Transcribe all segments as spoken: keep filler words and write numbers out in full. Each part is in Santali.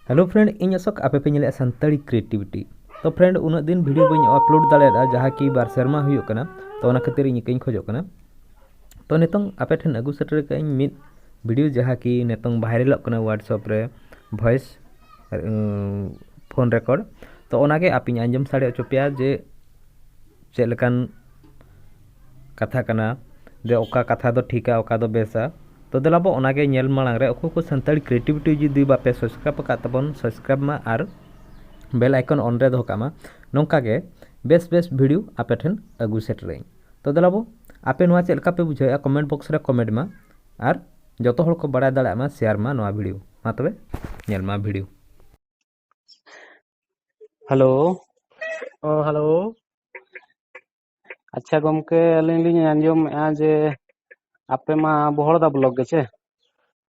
Hello friend, ᱤᱧ ᱚᱥᱳᱠ, ᱟᱯᱮ ᱯᱮ ᱧᱮᱞᱮᱫᱼᱟ ᱥᱟᱱᱛᱟᱲᱤ ᱠᱨᱤᱭᱮᱴᱤᱵᱷᱤᱴᱤ᱾ ᱛᱚ friend, ᱩᱱᱟᱹᱜ ᱫᱤᱱ ᱵᱷᱤᱰᱤᱭᱳ ᱵᱟᱹᱧ ᱟᱯᱞᱳᱰ ᱫᱟᱲᱮᱭᱟᱫᱟ, ᱡᱟᱦᱟᱸ ᱠᱤ ᱵᱟᱨ ᱥᱮᱨᱢᱟ ᱦᱩᱭᱩᱜ ᱠᱟᱱᱟ᱾ ᱛᱚ ᱚᱱᱟ ᱠᱷᱟᱹᱛᱤᱨ ᱤᱧ ᱤᱠᱟᱹᱧ ᱠᱷᱚᱡᱚᱜ ᱠᱟᱱᱟ᱾ ᱛᱚ ᱱᱤᱛᱚᱝ ᱟᱯᱮ ᱴᱷᱮᱱ ᱟᱹᱜᱩ ᱥᱮᱴᱮᱨ ᱠᱟᱜ ᱟᱹᱧ ᱢᱤᱫ ᱵᱷᱤᱰᱤᱭᱳ, ᱡᱟᱦᱟᱸ ᱠᱤ ᱱᱤᱛᱚᱝ ᱵᱷᱟᱭᱨᱟᱞᱚᱜ ᱠᱟᱱᱟ WhatsApp ᱨᱮ, ᱵᱷᱚᱭᱮᱥ ᱯᱷᱳᱱ ᱨᱮᱠᱚᱨᱰ᱾ ᱛᱚ ᱚᱱᱟᱜᱮ ᱟᱯᱮᱧ ᱟᱸᱡᱚᱢ ᱥᱟᱰᱮ ᱦᱚᱪᱚ ᱯᱮᱭᱟ ᱡᱮ ᱪᱮᱫ ᱞᱮᱠᱟᱱ ᱠᱟᱛᱷᱟ ᱠᱟᱱᱟ, ᱡᱮ ᱚᱠᱟ ᱠᱟᱛᱷᱟ ᱫᱚ ᱴᱷᱤᱠᱟ, ᱚᱠᱟ ᱫᱚ ᱵᱮᱥᱟ᱾ ᱛᱚ ᱫᱮᱞᱟ ᱵᱚ ᱚᱱᱟᱜᱮ ᱧᱮᱞ ᱢᱟᱲᱟᱝ ᱨᱮ, ᱚᱠᱚᱭ ᱠᱚ ᱥᱟᱱᱛᱟᱲᱤ ᱠᱨᱤᱭᱮᱴᱤᱵᱷᱤᱴᱤ ᱡᱩᱫᱤ ᱵᱟᱯᱮ ᱥᱟᱵᱥᱠᱨᱟᱭᱤᱵ ᱟᱠᱟᱫ ᱛᱟᱵᱚᱱ, ᱥᱟᱵᱥᱠᱨᱟᱭᱤᱵ ᱢᱟ ᱟᱨ ᱵᱮᱞ ᱟᱭᱠᱚᱱ ᱚᱱ ᱨᱮ ᱫᱚᱦᱚ ᱠᱟᱜ ᱢᱟ᱾ ᱱᱚᱝᱠᱟ ᱜᱮ ᱵᱮᱥ ᱵᱮᱥ ᱵᱷᱤᱰᱤᱭᱳ ᱟᱯᱮ ᱴᱷᱮᱱ ᱟᱹᱜᱩ ᱥᱮᱴᱮᱨᱟᱹᱧ᱾ ᱛᱚ ᱫᱮᱞᱟ ᱵᱚ, ᱟᱯᱮ ᱱᱚᱣᱟ ᱪᱮᱫ ᱞᱮᱠᱟ ᱯᱮ ᱵᱩᱡᱷᱟᱹᱣᱮᱫᱼᱟ? ᱠᱚᱢᱮᱱᱴ ᱵᱚᱠᱥ ᱨᱮ ᱠᱚᱢᱮᱱᱴ ᱢᱟ, ᱟᱨ ᱡᱚᱛᱚ ᱦᱚᱲ ᱠᱚ ᱵᱟᱲᱟᱭ ᱫᱟᱲᱮᱭᱟᱜ ᱢᱟ, ᱥᱮᱭᱟᱨ ᱢᱟ ᱱᱚᱣᱟ ᱵᱷᱤᱰᱤᱭᱳ᱾ ᱢᱟ ᱛᱚᱵᱮ ᱧᱮᱞ ᱢᱟ ᱵᱷᱤᱰᱤᱭᱳ᱾ ᱦᱮᱞᱳ᱾ ᱦᱚᱸ, ᱦᱮᱞᱳ᱾ ᱟᱪᱪᱷᱟ ᱜᱚᱢᱠᱮ, ᱟᱹᱞᱤᱧ ᱞᱤᱧ ᱟᱸᱡᱚᱢᱮᱫᱼᱟ ᱡᱮ ᱟᱯᱮ ᱢᱟ ᱵᱚᱦᱚᱲᱫᱟ ᱵᱞᱚᱠ ᱜᱮ ᱪᱮ?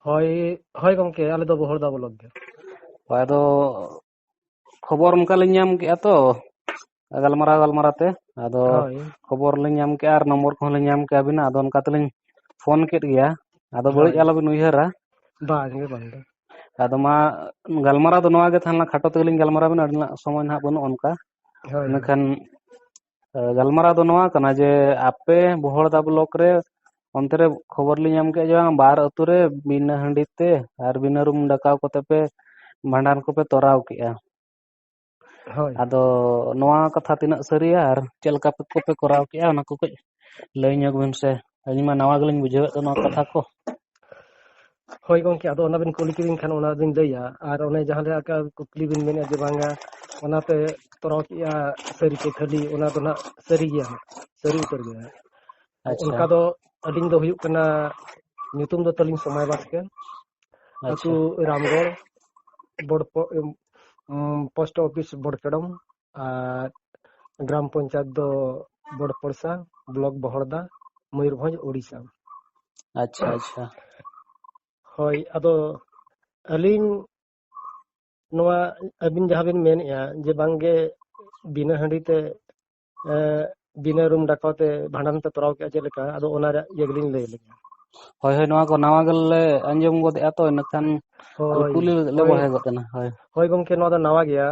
ᱦᱳᱭ, ᱦᱳᱭ ᱜᱚᱢᱠᱮ, ᱟᱞᱮ ᱫᱚ ᱵᱚᱦᱚᱲᱫᱟ ᱵᱞᱚᱠ ᱜᱮ᱾ ᱦᱳᱭ, ᱟᱫᱚ ᱠᱷᱚᱵᱚᱨ ᱚᱱᱠᱟ ᱞᱤᱧ ᱧᱟᱢ ᱠᱮᱫᱼᱟ ᱛᱚ, ᱜᱟᱞᱢᱟᱨᱟᱣ ᱜᱟᱞᱢᱟᱨᱟᱣ ᱛᱮ, ᱟᱫᱚ ᱦᱳᱭ᱾ ᱠᱷᱚᱵᱚᱨ ᱞᱤᱧ ᱧᱟᱢ ᱠᱮᱫᱼᱟ ᱟᱨ ᱱᱚᱢᱵᱚᱨ ᱠᱚᱦᱚᱸ ᱞᱤᱧ ᱧᱟᱢ ᱠᱮᱫᱼᱟ ᱟᱹᱵᱤᱱᱟᱜ, ᱟᱫᱚ ᱚᱱᱠᱟ ᱛᱮᱞᱤᱧ ᱯᱷᱳᱱ ᱠᱮᱫ ᱜᱮᱭᱟ᱾ ᱟᱫᱚ ᱵᱟᱹᱲᱤᱡ ᱦᱳᱭ᱾ ᱟᱞᱚᱵᱤᱱ ᱩᱭᱦᱟᱹᱨᱟ᱾ ᱵᱟᱝ ᱜᱮ, ᱵᱟᱝ ᱜᱮ᱾ ᱟᱫᱚ ᱢᱟ ᱜᱟᱞᱢᱟᱨᱟᱣ ᱫᱚ ᱱᱚᱣᱟ ᱜᱮ ᱛᱟᱦᱮᱸ ᱞᱮᱱᱟ, ᱠᱷᱟᱴᱚ ᱛᱮᱜᱮᱞᱤᱧ ᱜᱟᱞᱢᱟᱨᱟᱣ ᱵᱤᱱᱟ, ᱟᱹᱰᱤᱱᱟᱜ ᱥᱚᱢᱚᱭ ᱱᱟᱦᱟᱜ ᱵᱟᱹᱱᱩᱜ ᱚᱱᱠᱟ᱾ ᱦᱳᱭ, ᱦᱳᱭ᱾ ᱤᱱᱟᱹᱠᱷᱟᱱ, ᱮ, ᱜᱟᱞᱢᱟᱨᱟᱣ ᱫᱚ ᱱᱚᱣᱟ ᱠᱟᱱᱟ ᱡᱮ ᱟᱯᱮ ᱵᱚᱦᱚᱲᱫᱟ ᱵᱞᱚᱠ ᱨᱮ ᱚᱱᱛᱮ ᱨᱮ ᱠᱷᱚᱵᱚᱨ ᱞᱤᱧ ᱧᱟᱢ ᱠᱮᱫᱼᱟ ᱡᱮ ᱵᱟᱝ, ᱵᱟᱨ ᱟᱹᱛᱩ ᱨᱮ ᱵᱤᱱᱟᱹ ᱦᱟᱺᱰᱤ ᱛᱮ ᱟᱨ ᱵᱤᱱᱟᱹ ᱨᱩᱢ ᱰᱟᱠᱟᱣ ᱠᱟᱛᱮ ᱯᱮ ᱵᱷᱟᱸᱰᱟᱱ ᱠᱚᱯᱮ ᱛᱚᱨᱟᱣ ᱠᱮᱫᱼᱟ᱾ ᱦᱳᱭ᱾ ᱟᱫᱚ ᱱᱚᱣᱟ ᱠᱟᱛᱷᱟ ᱛᱤᱱᱟᱹᱜ ᱥᱟᱹᱨᱤᱭᱟ ᱟᱨ ᱪᱮᱫ ᱞᱮᱠᱟ ᱯᱮ, ᱠᱚᱯᱮ ᱠᱚᱨᱟᱣ ᱠᱮᱫᱼᱟ, ᱚᱱᱟ ᱠᱚ ᱠᱟᱹᱡ ᱞᱟᱹᱭ ᱧᱚᱜ ᱵᱤᱱ ᱥᱮ᱾ ᱟᱹᱞᱤᱧ ᱢᱟ ᱱᱟᱣᱟ ᱜᱮᱞᱤᱧ ᱵᱩᱡᱷᱟᱹᱣᱮᱫ ᱫᱚ ᱱᱚᱣᱟ ᱠᱟᱛᱷᱟ ᱠᱚ᱾ ᱦᱳᱭ ᱜᱚᱢᱠᱮ, ᱟᱫᱚ ᱚᱱᱟ ᱵᱤᱱ ᱠᱩᱞᱤ ᱠᱤᱫᱤᱧ ᱠᱷᱟᱱ ᱚᱱᱟ ᱫᱚᱧ ᱞᱟᱹᱭᱟ᱾ ᱟᱨ ᱚᱱᱮ ᱡᱟᱦᱟᱸ ᱞᱮᱠᱟ ᱠᱩᱠᱞᱤ ᱵᱤᱱ ᱢᱮᱱᱮᱫᱼᱟ ᱡᱮ ᱵᱟᱝᱟ, ᱚᱱᱟᱛᱮ ᱛᱚᱨᱟᱣ ᱠᱮᱫᱼᱟ ᱥᱟᱹᱨᱤ ᱥᱮ ᱠᱷᱟᱹᱞᱤ, ᱚᱱᱟ ᱫᱚ ᱱᱟᱜ ᱥᱟᱹᱨᱤ ᱜᱮᱭᱟ, ᱥᱟᱹᱨᱤ ᱩᱛᱟᱹᱨ ᱜᱮᱭᱟ᱾ ᱟᱪᱪᱷᱟ᱾ ᱚᱱᱠᱟ ᱫᱚ ᱟᱹᱞᱤᱧ ᱫᱚ ᱦᱩᱭᱩᱜ ᱠᱟᱱᱟ, ᱧᱩᱛᱩᱢ ᱫᱚ ᱛᱟᱹᱞᱤᱧ ᱥᱚᱢᱟᱭ ᱵᱟᱥᱠᱮ, ᱟᱪᱪᱷᱟ᱾ ᱟᱹᱛᱩ ᱨᱟᱢᱜᱚᱲ, ᱵᱚᱲ ᱯᱚ-, ᱩᱢ, ᱯᱳᱥᱴ ᱚᱯᱷᱤᱥ ᱵᱚᱲᱯᱮᱰᱚᱢ, ᱟᱨ ᱜᱨᱟᱢ ᱯᱚᱧᱪᱟᱭᱮᱛ ᱫᱚ ᱵᱚᱲᱯᱚᱲᱥᱟ, ᱵᱞᱚᱠ ᱵᱚᱦᱚᱲᱫᱟ, ᱢᱚᱭᱩᱨᱵᱷᱚᱸᱡᱽ, ᱳᱰᱤᱥᱟ᱾ ᱟᱪᱪᱷᱟ, ᱟᱪᱪᱷᱟ᱾ ᱦᱳᱭ, ᱟᱫᱚ ᱟᱹᱞᱤᱧ ᱱᱚᱣᱟ ᱟᱹᱵᱤᱱ ᱡᱟᱦᱟᱸ ᱵᱤᱱ ᱢᱮᱱᱮᱫᱼᱟ ᱡᱮ ᱵᱟᱝᱜᱮ ᱵᱤᱱᱟᱹ ᱦᱟᱺᱰᱤ ᱛᱮ, ᱮ, ᱵᱤᱱᱟᱹ ᱨᱩᱢ ᱰᱟᱠᱟᱣ ᱛᱮ ᱵᱷᱟᱸᱰᱟᱱ ᱯᱮ ᱛᱚᱨᱟᱣ ᱠᱮᱫᱼᱟ ᱪᱮᱫ ᱞᱮᱠᱟ, ᱟᱫᱚ ᱚᱱᱟ ᱨᱮᱭᱟᱜ ᱤᱭᱟᱹ ᱜᱮᱞᱤᱧ ᱞᱟᱹᱭ ᱞᱮᱜᱮ᱾ ᱦᱳᱭ, ᱦᱳᱭ, ᱱᱚᱣᱟ ᱠᱚ ᱱᱟᱣᱟ ᱜᱮᱞᱮ ᱟᱸᱡᱚᱢ ᱜᱚᱫᱮᱜᱼᱟ ᱛᱚ, ᱤᱱᱟᱹᱠᱷᱟᱱ ᱟᱞᱮ ᱦᱳᱭ, ᱠᱩᱞᱤ ᱞᱮ ᱦᱳᱭ, ᱵᱚᱲᱦᱮ ᱜᱚᱫ ᱮᱱᱟ᱾ ᱦᱳᱭ᱾ ᱦᱳᱭ ᱜᱚᱢᱠᱮ, ᱱᱚᱣᱟ ᱫᱚ ᱱᱟᱣᱟ ᱜᱮᱭᱟ᱾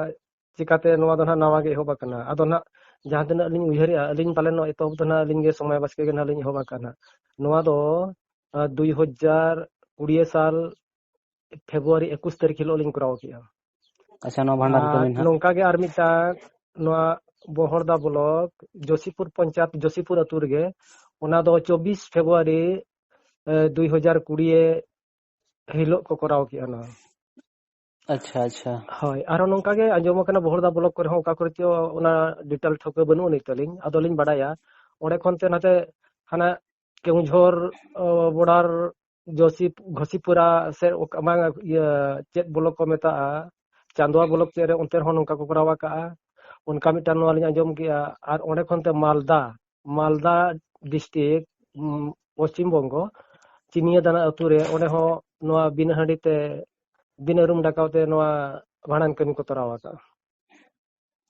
ᱪᱤᱠᱟᱛᱮ ᱱᱚᱣᱟ ᱫᱚ ᱱᱟᱦᱟᱜ ᱱᱟᱣᱟ ᱜᱮ ᱮᱦᱚᱵ ᱟᱠᱟᱱᱟ? ᱟᱫᱚ ᱱᱟᱦᱟᱜ ᱡᱟᱦᱟᱸ ᱛᱤᱱᱟᱹᱜ ᱞᱤᱧ ᱩᱭᱦᱟᱹᱨᱮᱜᱼᱟ, ᱟᱹᱞᱤᱧ ᱯᱟᱞᱮᱱ ᱱᱚᱣᱟ ᱮᱛᱚᱦᱚᱵ ᱫᱚ ᱱᱟᱦᱟᱜ ᱟᱹᱞᱤᱧ ᱜᱮ ᱥᱚᱢᱟᱭ ᱵᱟᱥᱠᱮ ᱜᱮ ᱱᱟᱦᱟᱜ ᱞᱤᱧ ᱮᱦᱚᱵ ᱟᱠᱟᱫ ᱱᱟᱦᱟᱜ᱾ ᱱᱚᱣᱟ ᱫᱚ, ᱟᱸ, ᱫᱩᱭ ᱦᱟᱡᱟᱨ ᱠᱩᱲᱤ ᱥᱟᱞ ᱯᱷᱮᱵᱽᱨᱩᱣᱟᱨᱤ ᱮᱠᱩᱥ ᱛᱟᱹᱨᱤᱠᱷ ᱦᱤᱞᱳᱜ ᱞᱤᱧ ᱠᱚᱨᱟᱣ ᱠᱮᱜᱼᱟ᱾ ᱟᱪᱪᱷᱟ, ᱱᱚᱣᱟ ᱵᱷᱟᱸᱰᱟᱱ ᱟᱨ ᱠᱟᱹᱢᱤ ᱱᱟᱦᱟᱜ᱾ ᱱᱚᱝᱠᱟ ᱜᱮ ᱟᱨ ᱢᱤᱫᱴᱟᱝ ᱱᱚᱣᱟ ᱵᱚᱦᱚᱲᱫᱟ ᱵᱞᱚᱠ ᱡᱳᱥᱤᱯᱩᱨ ᱯᱚᱧᱪᱟᱭᱮᱛ, ᱡᱳᱥᱤᱯᱩᱨ ᱟᱹᱛᱩ ᱨᱮᱜᱮ, ᱚᱱᱟ ᱫᱚ ᱪᱚᱵᱵᱤᱥ ᱯᱷᱮᱵᱽᱨᱩᱣᱟᱨᱤ, ᱮ, ᱫᱩᱭ ᱦᱟᱡᱟᱨ ᱠᱩᱲᱤ ᱦᱤᱞᱳᱜ ᱠᱚ ᱠᱚᱨᱟᱣ ᱠᱮᱜᱼᱟ ᱱᱚᱣᱟ᱾ ᱟᱪᱪᱷᱟ, ᱟᱪᱪᱷᱟ᱾ ᱦᱳᱭ, ᱟᱨᱦᱚᱸ ᱱᱚᱝᱠᱟ ᱜᱮ ᱟᱸᱡᱚᱢ ᱟᱠᱟᱱᱟ ᱵᱚᱦᱚᱲᱫᱟ ᱵᱞᱚᱠ ᱠᱚᱨᱮ ᱦᱚᱸ ᱚᱠᱟ ᱠᱚᱨᱮ ᱪᱚ ᱚᱱᱟ ᱰᱤᱴᱮᱞ ᱴᱷᱟᱹᱣᱠᱟᱹ ᱵᱟᱹᱱᱩᱜ ᱟᱹᱱᱤᱡ ᱛᱟᱹᱞᱤᱧ, ᱟᱫᱚ ᱞᱤᱧ ᱵᱟᱰᱟᱭᱟ ᱚᱸᱰᱮ ᱠᱷᱚᱱ ᱛᱮ ᱱᱟᱛᱮ ᱦᱟᱱᱟ ᱠᱮᱣᱡᱷᱚᱨ, ᱚ, ᱵᱚᱰᱟᱨ ᱡᱚᱥᱤᱯ-, ᱜᱷᱚᱥᱤᱯᱩᱨᱟ ᱥᱮ ᱚᱠᱟ-, ᱵᱟᱝ, ᱤᱭᱟᱹ, ᱪᱮᱫ ᱵᱞᱚᱠ ᱠᱚ ᱢᱮᱛᱟᱜᱼᱟ, ᱪᱟᱸᱫᱣᱟ ᱵᱞᱚᱠ ᱪᱮᱫ ᱨᱮ, ᱚᱱᱛᱮ ᱨᱮᱦᱚᱸ ᱱᱚᱝᱠᱟ ᱠᱚ ᱠᱚᱨᱟᱣ ᱟᱠᱟᱜᱼᱟ᱾ ᱚᱱᱠᱟ ᱢᱤᱫᱴᱟᱝ ᱱᱚᱣᱟ ᱞᱤᱧ ᱟᱸᱡᱚᱢ ᱠᱮᱜᱼᱟ᱾ ᱟᱨ ᱚᱸᱰᱮ ᱠᱷᱚᱱ ᱛᱮ ᱢᱟᱞᱫᱟ, ᱢᱟᱞᱫᱟ ᱰᱤᱥᱴᱨᱤᱠᱴ, ᱩᱢ, ᱯᱚᱥᱪᱤᱢ ᱵᱚᱝᱜᱚ, ᱪᱤᱱᱤᱭᱟᱹᱫᱟᱱᱟ ᱟᱹᱛᱩ ᱨᱮ, ᱚᱸᱰᱮ ᱦᱚᱸ ᱱᱚᱣᱟ ᱵᱤᱱᱟᱹ ᱦᱟᱺᱰᱤ ᱛᱮ, ᱵᱤᱱᱟᱹ ᱨᱩᱢ ᱰᱟᱠᱟᱣ ᱛᱮ ᱱᱚᱣᱟ ᱵᱷᱟᱸᱰᱟᱱ ᱠᱟᱹᱢᱤ ᱠᱚ ᱛᱚᱨᱟᱣ ᱟᱠᱟᱜᱼᱟ᱾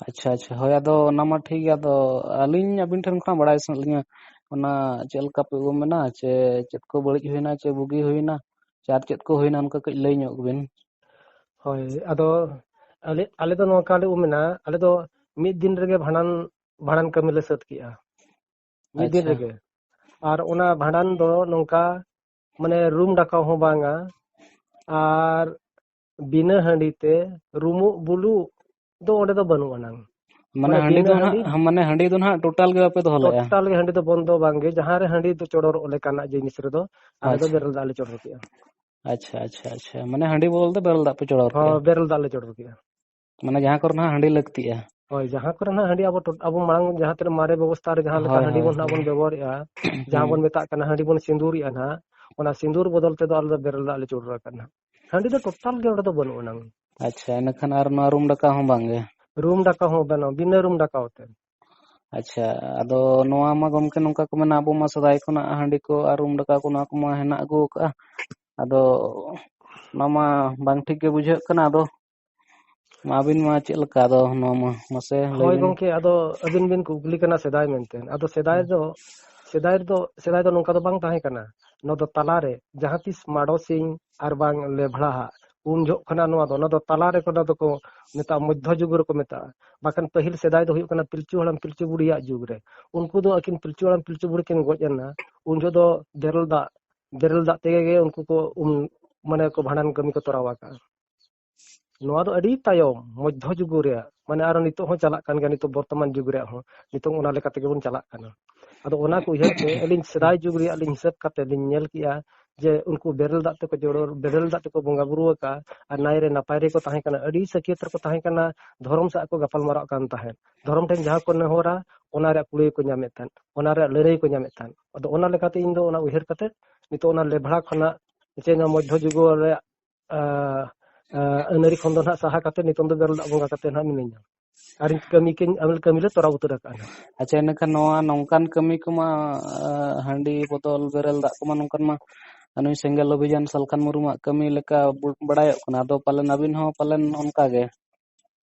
ᱟᱪᱪᱷᱟ, ᱟᱪᱪᱷᱟ᱾ ᱦᱳᱭ, ᱟᱫᱚ ᱚᱱᱟ ᱢᱟ ᱴᱷᱤᱠ ᱜᱮᱭᱟ᱾ ᱟᱫᱚ ᱟᱹᱞᱤᱧ ᱟᱹᱵᱤᱱ ᱴᱷᱮᱱ ᱠᱷᱚᱱᱟᱜ ᱵᱟᱲᱟᱭ ᱥᱟᱱᱟᱭᱮᱫ ᱞᱤᱧᱟ, ᱚᱱᱟ ᱪᱮᱫ ᱞᱮᱠᱟ ᱯᱮ ᱩᱢ ᱮᱱᱟ, ᱪᱮ ᱪᱮᱫ ᱠᱚ ᱵᱟᱹᱲᱤᱡ ᱦᱩᱭᱱᱟ, ᱪᱮ ᱵᱩᱜᱤ ᱦᱩᱭᱱᱟ, ᱪᱮ ᱟᱨ ᱪᱮᱫ ᱠᱚ ᱦᱩᱭᱱᱟ, ᱚᱱᱠᱟ ᱠᱟᱹᱡ ᱞᱟᱹᱭ ᱧᱚᱜ ᱵᱤᱱ᱾ ᱦᱳᱭ, ᱟᱫᱚ ᱟᱞᱮ, ᱟᱞᱮ ᱫᱚ ᱱᱚᱝᱠᱟ ᱞᱮ ᱩᱢ ᱮᱱᱟ, ᱟᱞᱮ ᱫᱚ ᱢᱤᱫ ᱫᱤᱱ ᱨᱮᱜᱮ ᱵᱷᱟᱸᱰᱟᱱ, ᱵᱷᱟᱸᱰᱟᱱ ᱠᱟᱹᱢᱤ ᱞᱮ ᱥᱟᱹᱛ ᱠᱮᱜᱼᱟ, ᱢᱤᱫ ᱫᱤᱱ ᱟᱪᱪᱷᱟ᱾ ᱨᱮᱜᱮ᱾ ᱟᱨ ᱚᱱᱟ ᱵᱷᱟᱸᱰᱟᱱ ᱫᱚ ᱱᱚᱝᱠᱟ, ᱢᱟᱱᱮ, ᱨᱩᱢ ᱰᱟᱠᱟᱣ ᱦᱚᱸ ᱵᱟᱝᱟ, ᱟᱨ ᱵᱤᱱᱟᱹ ᱦᱟᱺᱰᱤ ᱛᱮ ᱨᱩᱢᱩᱜ ᱵᱩᱞᱩᱜ ᱫᱚ ᱚᱸᱰᱮ ᱫᱚ ᱵᱟᱹᱱᱩᱜ ᱟᱱᱟᱝ᱾ ᱢᱟᱱᱮ ᱢᱟᱱᱮ ᱦᱟᱺᱰᱤ ᱵᱤᱱᱟᱹ ᱫᱚ ᱦᱟᱺᱰᱤ ᱱᱟᱦᱟᱜ, ᱢᱟᱱᱮ ᱦᱟᱺᱰᱤ ᱫᱚ ᱱᱟᱦᱟᱜ ᱴᱳᱴᱟᱞ ᱜᱮ ᱵᱟᱯᱮ ᱫᱚᱦᱚ ᱞᱮᱜᱼᱟ? ᱴᱳᱴᱟᱞ ᱜᱮ ᱦᱟᱺᱰᱤ ᱫᱚ ᱵᱚᱱᱫᱚ ᱵᱟᱝᱜᱮ, ᱡᱟᱦᱟᱸ ᱨᱮ ᱦᱟᱺᱰᱤ ᱫᱚ ᱪᱚᱰᱚᱨᱚᱜ ᱞᱮᱠᱟᱱᱟᱜ ᱡᱤᱱᱤᱥ ᱨᱮᱫᱚ ᱟᱞᱮ ᱫᱚ ᱟᱪᱪᱷᱟ᱾ ᱵᱮᱨᱮᱞ ᱫᱟᱜ ᱞᱮ ᱪᱚᱰᱚᱨ ᱠᱮᱜᱼᱟ᱾ ᱟᱪᱪᱷᱟ, ᱟᱪᱪᱷᱟ, ᱟᱪᱪᱷᱟ᱾ ᱢᱟᱱᱮ ᱦᱟᱺᱰᱤ ᱵᱚᱫᱚᱞ ᱛᱮ ᱵᱮᱨᱮᱞ ᱫᱟᱜ ᱯᱮ ᱪᱚᱰᱚᱨ ᱦᱚᱸ, ᱠᱮᱜᱼᱟ? ᱵᱮᱨᱮᱞ ᱫᱟᱜ ᱞᱮ ᱪᱚᱰᱚᱨ ᱠᱮᱜᱼᱟ᱾ ᱢᱟᱱᱮ ᱡᱟᱦᱟᱸ ᱠᱚᱨᱮ ᱱᱟᱦᱟᱜ ᱦᱟᱺᱰᱤ ᱞᱟᱹᱠᱛᱤᱜᱼᱟ᱾ ᱦᱳᱭ, ᱡᱟᱦᱟᱸ ᱠᱚᱨᱮ ᱱᱟᱦᱟᱜ ᱦᱟᱺᱰᱤ ᱟᱵᱚ ᱴᱚᱴ-, ᱟᱵᱚ ᱢᱟᱲᱟᱝ ᱡᱟᱦᱟᱸ ᱛᱤᱱᱟᱹᱜ ᱢᱟᱨᱮ ᱵᱮᱵᱚᱥᱛᱷᱟ ᱨᱮ ᱡᱟᱦᱟᱸ ᱞᱮᱠᱟ ᱦᱳᱭ, ᱦᱟᱺᱰᱤ ᱦᱳᱭ, ᱵᱚᱱ ᱱᱟᱦᱟᱜ ᱦᱳᱭ᱾ ᱵᱚᱱ ᱵᱮᱵᱚᱦᱟᱨᱮᱜᱼᱟ, ᱡᱟᱦᱟᱸ ᱦᱩᱸ᱾ ᱵᱚᱱ ᱢᱮᱛᱟᱜ ᱠᱟᱱᱟ ᱦᱟᱺᱰᱤ ᱵᱚᱱ ᱥᱤᱸᱫᱩᱨᱮᱜᱼᱟ ᱱᱟᱦᱟᱜ, ᱚᱱᱟ ᱥᱤᱸᱫᱩᱨ ᱵᱚᱫᱚᱞ ᱛᱮᱫᱚ ᱟᱞᱮ ᱫᱚ ᱵᱮᱨᱮᱞ ᱫᱟᱜ ᱞᱮ ᱪᱚᱰᱚᱨ ᱟᱠᱟᱫ ᱱᱟᱦᱟᱜ᱾ ᱦᱟᱺᱰᱤ ᱫᱚ ᱴᱳᱴᱟᱞ ᱜᱮ ᱚᱸᱰᱮ ᱫᱚ ᱵᱟᱹᱱᱩᱜ ᱟᱱᱟᱝ᱾ ᱟᱪᱪᱷᱟ, ᱤᱱᱟᱹᱠᱷᱟᱱ ᱟᱨ ᱱᱚᱣᱟ ᱨᱩᱢ ᱰᱟᱠᱟᱣ ᱦᱚᱸ ᱵᱟᱝ ᱜᱮ? ᱨᱩᱢ ᱰᱟᱠᱟᱣ ᱦᱚᱸ ᱵᱟᱹᱱᱩᱜ, ᱵᱤᱱᱟᱹ ᱨᱩᱢ ᱰᱟᱠᱟᱣ ᱛᱮ᱾ ᱟᱪᱪᱷᱟ, ᱟᱫᱚ ᱱᱚᱣᱟ ᱢᱟ ᱜᱚᱢᱠᱮ ᱱᱚᱝᱠᱟ ᱠᱚ ᱢᱮᱱᱟ, ᱟᱵᱚ ᱢᱟ ᱥᱮᱫᱟᱭ ᱠᱷᱚᱱᱟᱜ ᱦᱟᱺᱰᱤ ᱠᱚ ᱟᱨ ᱨᱩᱢ ᱰᱟᱠᱟᱣ ᱠᱚ ᱱᱚᱣᱟ ᱠᱚᱢᱟ ᱦᱮᱱᱟᱜ ᱟᱹᱜᱩ ᱟᱠᱟᱜᱼᱟ᱾ ᱟᱫᱚ ᱚᱱᱟ ᱢᱟ ᱵᱟᱝ ᱴᱷᱤᱠ ᱜᱮ ᱵᱩᱡᱷᱟᱹᱜ ᱠᱟᱱᱟ᱾ ᱟᱫᱚ ᱢᱟ ᱟᱹᱵᱤᱱ ᱢᱟ ᱪᱮᱫ ᱞᱮᱠᱟ ᱟᱫᱚ ᱱᱚᱣᱟ ᱢᱟ ᱢᱟᱥᱮ ᱞᱟᱹᱭ ᱦᱳᱭ ᱵᱤᱱ᱾ ᱜᱚᱢᱠᱮ, ᱟᱫᱚ ᱟᱹᱵᱤᱱ ᱵᱤᱱ ᱠᱩᱠᱞᱤ ᱠᱟᱱᱟ ᱥᱮᱫᱟᱭ ᱢᱮᱱᱛᱮ᱾ ᱟᱫᱚ ᱥᱮᱫᱟᱭ ᱦᱩᱸ᱾ ᱫᱚ, ᱥᱮᱫᱟᱭ ᱨᱮᱫᱚ, ᱥᱮᱫᱟᱭ ᱫᱚ ᱱᱚᱝᱠᱟ ᱫᱚ ᱵᱟᱝ ᱛᱟᱦᱮᱸ ᱠᱟᱱᱟ᱾ ᱱᱚᱣᱟ ᱫᱚ ᱛᱟᱞᱟᱨᱮ ᱡᱟᱦᱟᱸ ᱛᱤᱥ ᱢᱟᱰᱚ ᱥᱤᱧ ᱟᱨ ᱵᱟᱝ ᱞᱮᱵᱷᱲᱟ ᱦᱟᱜ, ᱩᱱ ᱡᱚᱦᱚᱜ ᱠᱷᱚᱱᱟᱜ ᱱᱚᱣᱟ ᱫᱚ, ᱚᱱᱟ ᱫᱚ ᱛᱟᱞᱟ ᱨᱮ, ᱚᱱᱟ ᱫᱚᱠᱚ ᱢᱮᱛᱟᱜᱼᱟ, ᱢᱚᱫᱽᱫᱷᱚ ᱡᱩᱜᱽ ᱨᱮᱠᱚ ᱢᱮᱛᱟᱜᱼᱟ᱾ ᱵᱟᱠᱷᱟᱱ ᱯᱟᱹᱦᱤᱞ ᱥᱮᱫᱟᱭ ᱫᱚ ᱦᱩᱭᱩᱜ ᱠᱟᱱᱟ ᱯᱤᱞᱪᱩ ᱦᱟᱲᱟᱢ ᱯᱤᱞᱪᱩ ᱵᱩᱲᱦᱤᱭᱟᱜ ᱡᱩᱜᱽ ᱨᱮ᱾ ᱩᱱᱠᱩ ᱫᱚ ᱟᱹᱠᱤᱱ ᱯᱤᱞᱪᱩ ᱦᱟᱲᱟᱢ ᱯᱤᱞᱪᱩ ᱵᱩᱲᱦᱤ ᱠᱤᱱ ᱜᱚᱡ ᱮᱱᱟ, ᱩᱱ ᱡᱚᱦᱚᱜ ᱫᱚ ᱵᱮᱨᱮᱞ ᱫᱟᱜ, ᱵᱮᱨᱮᱞ ᱫᱟᱜ ᱛᱮᱜᱮ ᱜᱮ ᱩᱱᱠᱩ ᱠᱚ ᱩᱢ, ᱢᱟᱱᱮ ᱠᱚ ᱵᱷᱟᱸᱰᱟᱱ ᱠᱟᱹᱢᱤ ᱠᱚ ᱛᱚᱨᱟᱣ ᱟᱠᱟᱫᱼᱟ᱾ ᱱᱚᱣᱟ ᱫᱚ ᱟᱹᱰᱤ ᱛᱟᱭᱚᱢ ᱢᱚᱫᱽᱫᱷᱚ ᱡᱩᱜᱽ ᱨᱮᱭᱟᱜ, ᱢᱟᱱᱮ ᱟᱨᱚ ᱱᱤᱛᱚᱜ ᱦᱚᱸ ᱪᱟᱞᱟᱜ ᱠᱟᱱ ᱜᱮᱭᱟ, ᱱᱤᱛᱚᱜ ᱵᱚᱨᱛᱚᱢᱟᱱ ᱡᱩᱜᱽ ᱨᱮᱭᱟᱜ ᱦᱚᱸ ᱱᱤᱛᱚᱜ ᱚᱱᱟ ᱞᱮᱠᱟ ᱛᱮᱜᱮ ᱵᱚᱱ ᱪᱟᱞᱟᱜ ᱠᱟᱱᱟ᱾ ᱟᱫᱚ ᱚᱱᱟ ᱠᱚ ᱩᱭᱦᱟᱹᱨ ᱛᱮ ᱟᱹᱞᱤᱧ ᱥᱮᱫᱟᱭ ᱡᱩᱜᱽ ᱨᱮᱭᱟᱜ ᱞᱤᱧ ᱦᱤᱥᱟᱹᱵ ᱠᱟᱛᱮ ᱞᱤᱧ ᱧᱮᱞ ᱠᱮᱜᱼᱟ ᱡᱮ ᱩᱱᱠᱩ ᱵᱮᱨᱮᱞ ᱫᱟᱜ ᱛᱮᱠᱚ ᱡᱚᱲᱚ, ᱵᱮᱨᱮᱞ ᱫᱟᱜ ᱛᱮᱠᱚ ᱵᱚᱸᱜᱟ ᱵᱩᱨᱩ ᱟᱠᱟᱫᱼᱟ ᱟᱨ ᱱᱟᱭ ᱨᱮ ᱱᱟᱯᱟᱭ ᱨᱮᱠᱚ ᱛᱟᱦᱮᱸ ᱠᱟᱱᱟ, ᱟᱹᱰᱤ ᱥᱟᱹᱠᱭᱟᱹᱛ ᱨᱮᱠᱚ ᱛᱟᱦᱮᱸ ᱠᱟᱱᱟ, ᱫᱷᱚᱨᱚᱢ ᱥᱟᱶ ᱠᱚ ᱜᱟᱯᱟᱞ ᱢᱟᱨᱟᱜ ᱠᱟᱱ ᱛᱟᱦᱮᱸᱫ, ᱫᱷᱚᱨᱚᱢ ᱴᱷᱮᱱ ᱡᱟᱦᱟᱸ ᱠᱚ ᱱᱮᱦᱚᱨᱟ ᱚᱱᱟ ᱨᱮᱭᱟᱜ ᱠᱩᱲᱟᱹᱭ ᱠᱚ ᱧᱟᱢᱮᱫ ᱛᱟᱦᱮᱸᱫ, ᱚᱱᱟ ᱨᱮᱭᱟᱜ ᱞᱟᱹᱲᱟᱹᱭ ᱠᱚ ᱧᱟᱢᱮᱫ ᱛᱟᱦᱮᱸᱫ᱾ ᱟᱫᱚ ᱚᱱᱟ ᱞᱮᱠᱟᱛᱮ ᱤᱧ ᱫᱚ ᱚᱱᱟ ᱩᱭᱦᱟᱹᱨ ᱠᱟᱛᱮ ᱱᱤᱛᱚᱜ ᱚᱱᱟ ᱞᱮᱵᱷᱲᱟ ᱠᱷᱚᱱᱟᱜ ᱪᱮ ᱱᱚᱣᱟ ᱢᱚᱫᱽᱫᱷᱚ ᱡᱩᱜᱽ ᱨᱮᱭᱟᱜ ᱟ, ᱟ, ᱟᱹᱱᱟᱹᱨᱤ ᱠᱷᱚᱱ ᱫᱚ ᱱᱟᱦᱟᱜ ᱥᱟᱦᱟ ᱠᱟᱛᱮ ᱱᱤᱛᱚᱝ ᱫᱚ ᱵᱮᱨᱮᱞ ᱫᱟᱜ ᱵᱚᱸᱜᱟ ᱠᱟᱛᱮ ᱱᱟᱦᱟᱜ ᱢᱤᱱᱟᱹᱧᱟ᱾ ᱟᱨ ᱤᱧ ᱠᱟᱹᱢᱤ ᱠᱟᱹᱧ, ᱟᱨ ᱠᱟᱹᱢᱤ ᱞᱮ ᱛᱚᱨᱟᱣ ᱩᱛᱟᱹᱨ ᱟᱠᱟᱫᱼᱟ ᱱᱟᱦᱟᱜ᱾ ᱟᱪᱪᱷᱟ, ᱤᱱᱟᱹᱠᱷᱟᱱ ᱱᱚᱣᱟ ᱱᱚᱝᱠᱟᱱ ᱠᱟᱹᱢᱤ ᱠᱚᱢᱟ, ᱟ, ᱦᱟᱺᱰᱤ ᱵᱚᱫᱚᱞ ᱵᱮᱨᱮᱞ ᱫᱟᱜ ᱠᱚᱢᱟ ᱱᱚᱝᱠᱟᱱ ᱢᱟ ᱱᱩᱭ ᱥᱮᱸᱜᱮᱞ ᱚᱵᱷᱤᱡᱟᱱ ᱥᱟᱞᱠᱷᱟᱱ ᱢᱩᱨᱢᱩᱣᱟᱜ ᱠᱟᱹᱢᱤ ᱞᱮᱠᱟ ᱵᱩ-, ᱵᱟᱲᱟᱭᱚᱜ ᱠᱟᱱᱟ᱾ ᱟᱫᱚ ᱯᱟᱞᱮᱱ ᱟᱹᱵᱤᱱ ᱦᱚᱸ ᱯᱟᱞᱮᱱ ᱚᱱᱠᱟ ᱜᱮ?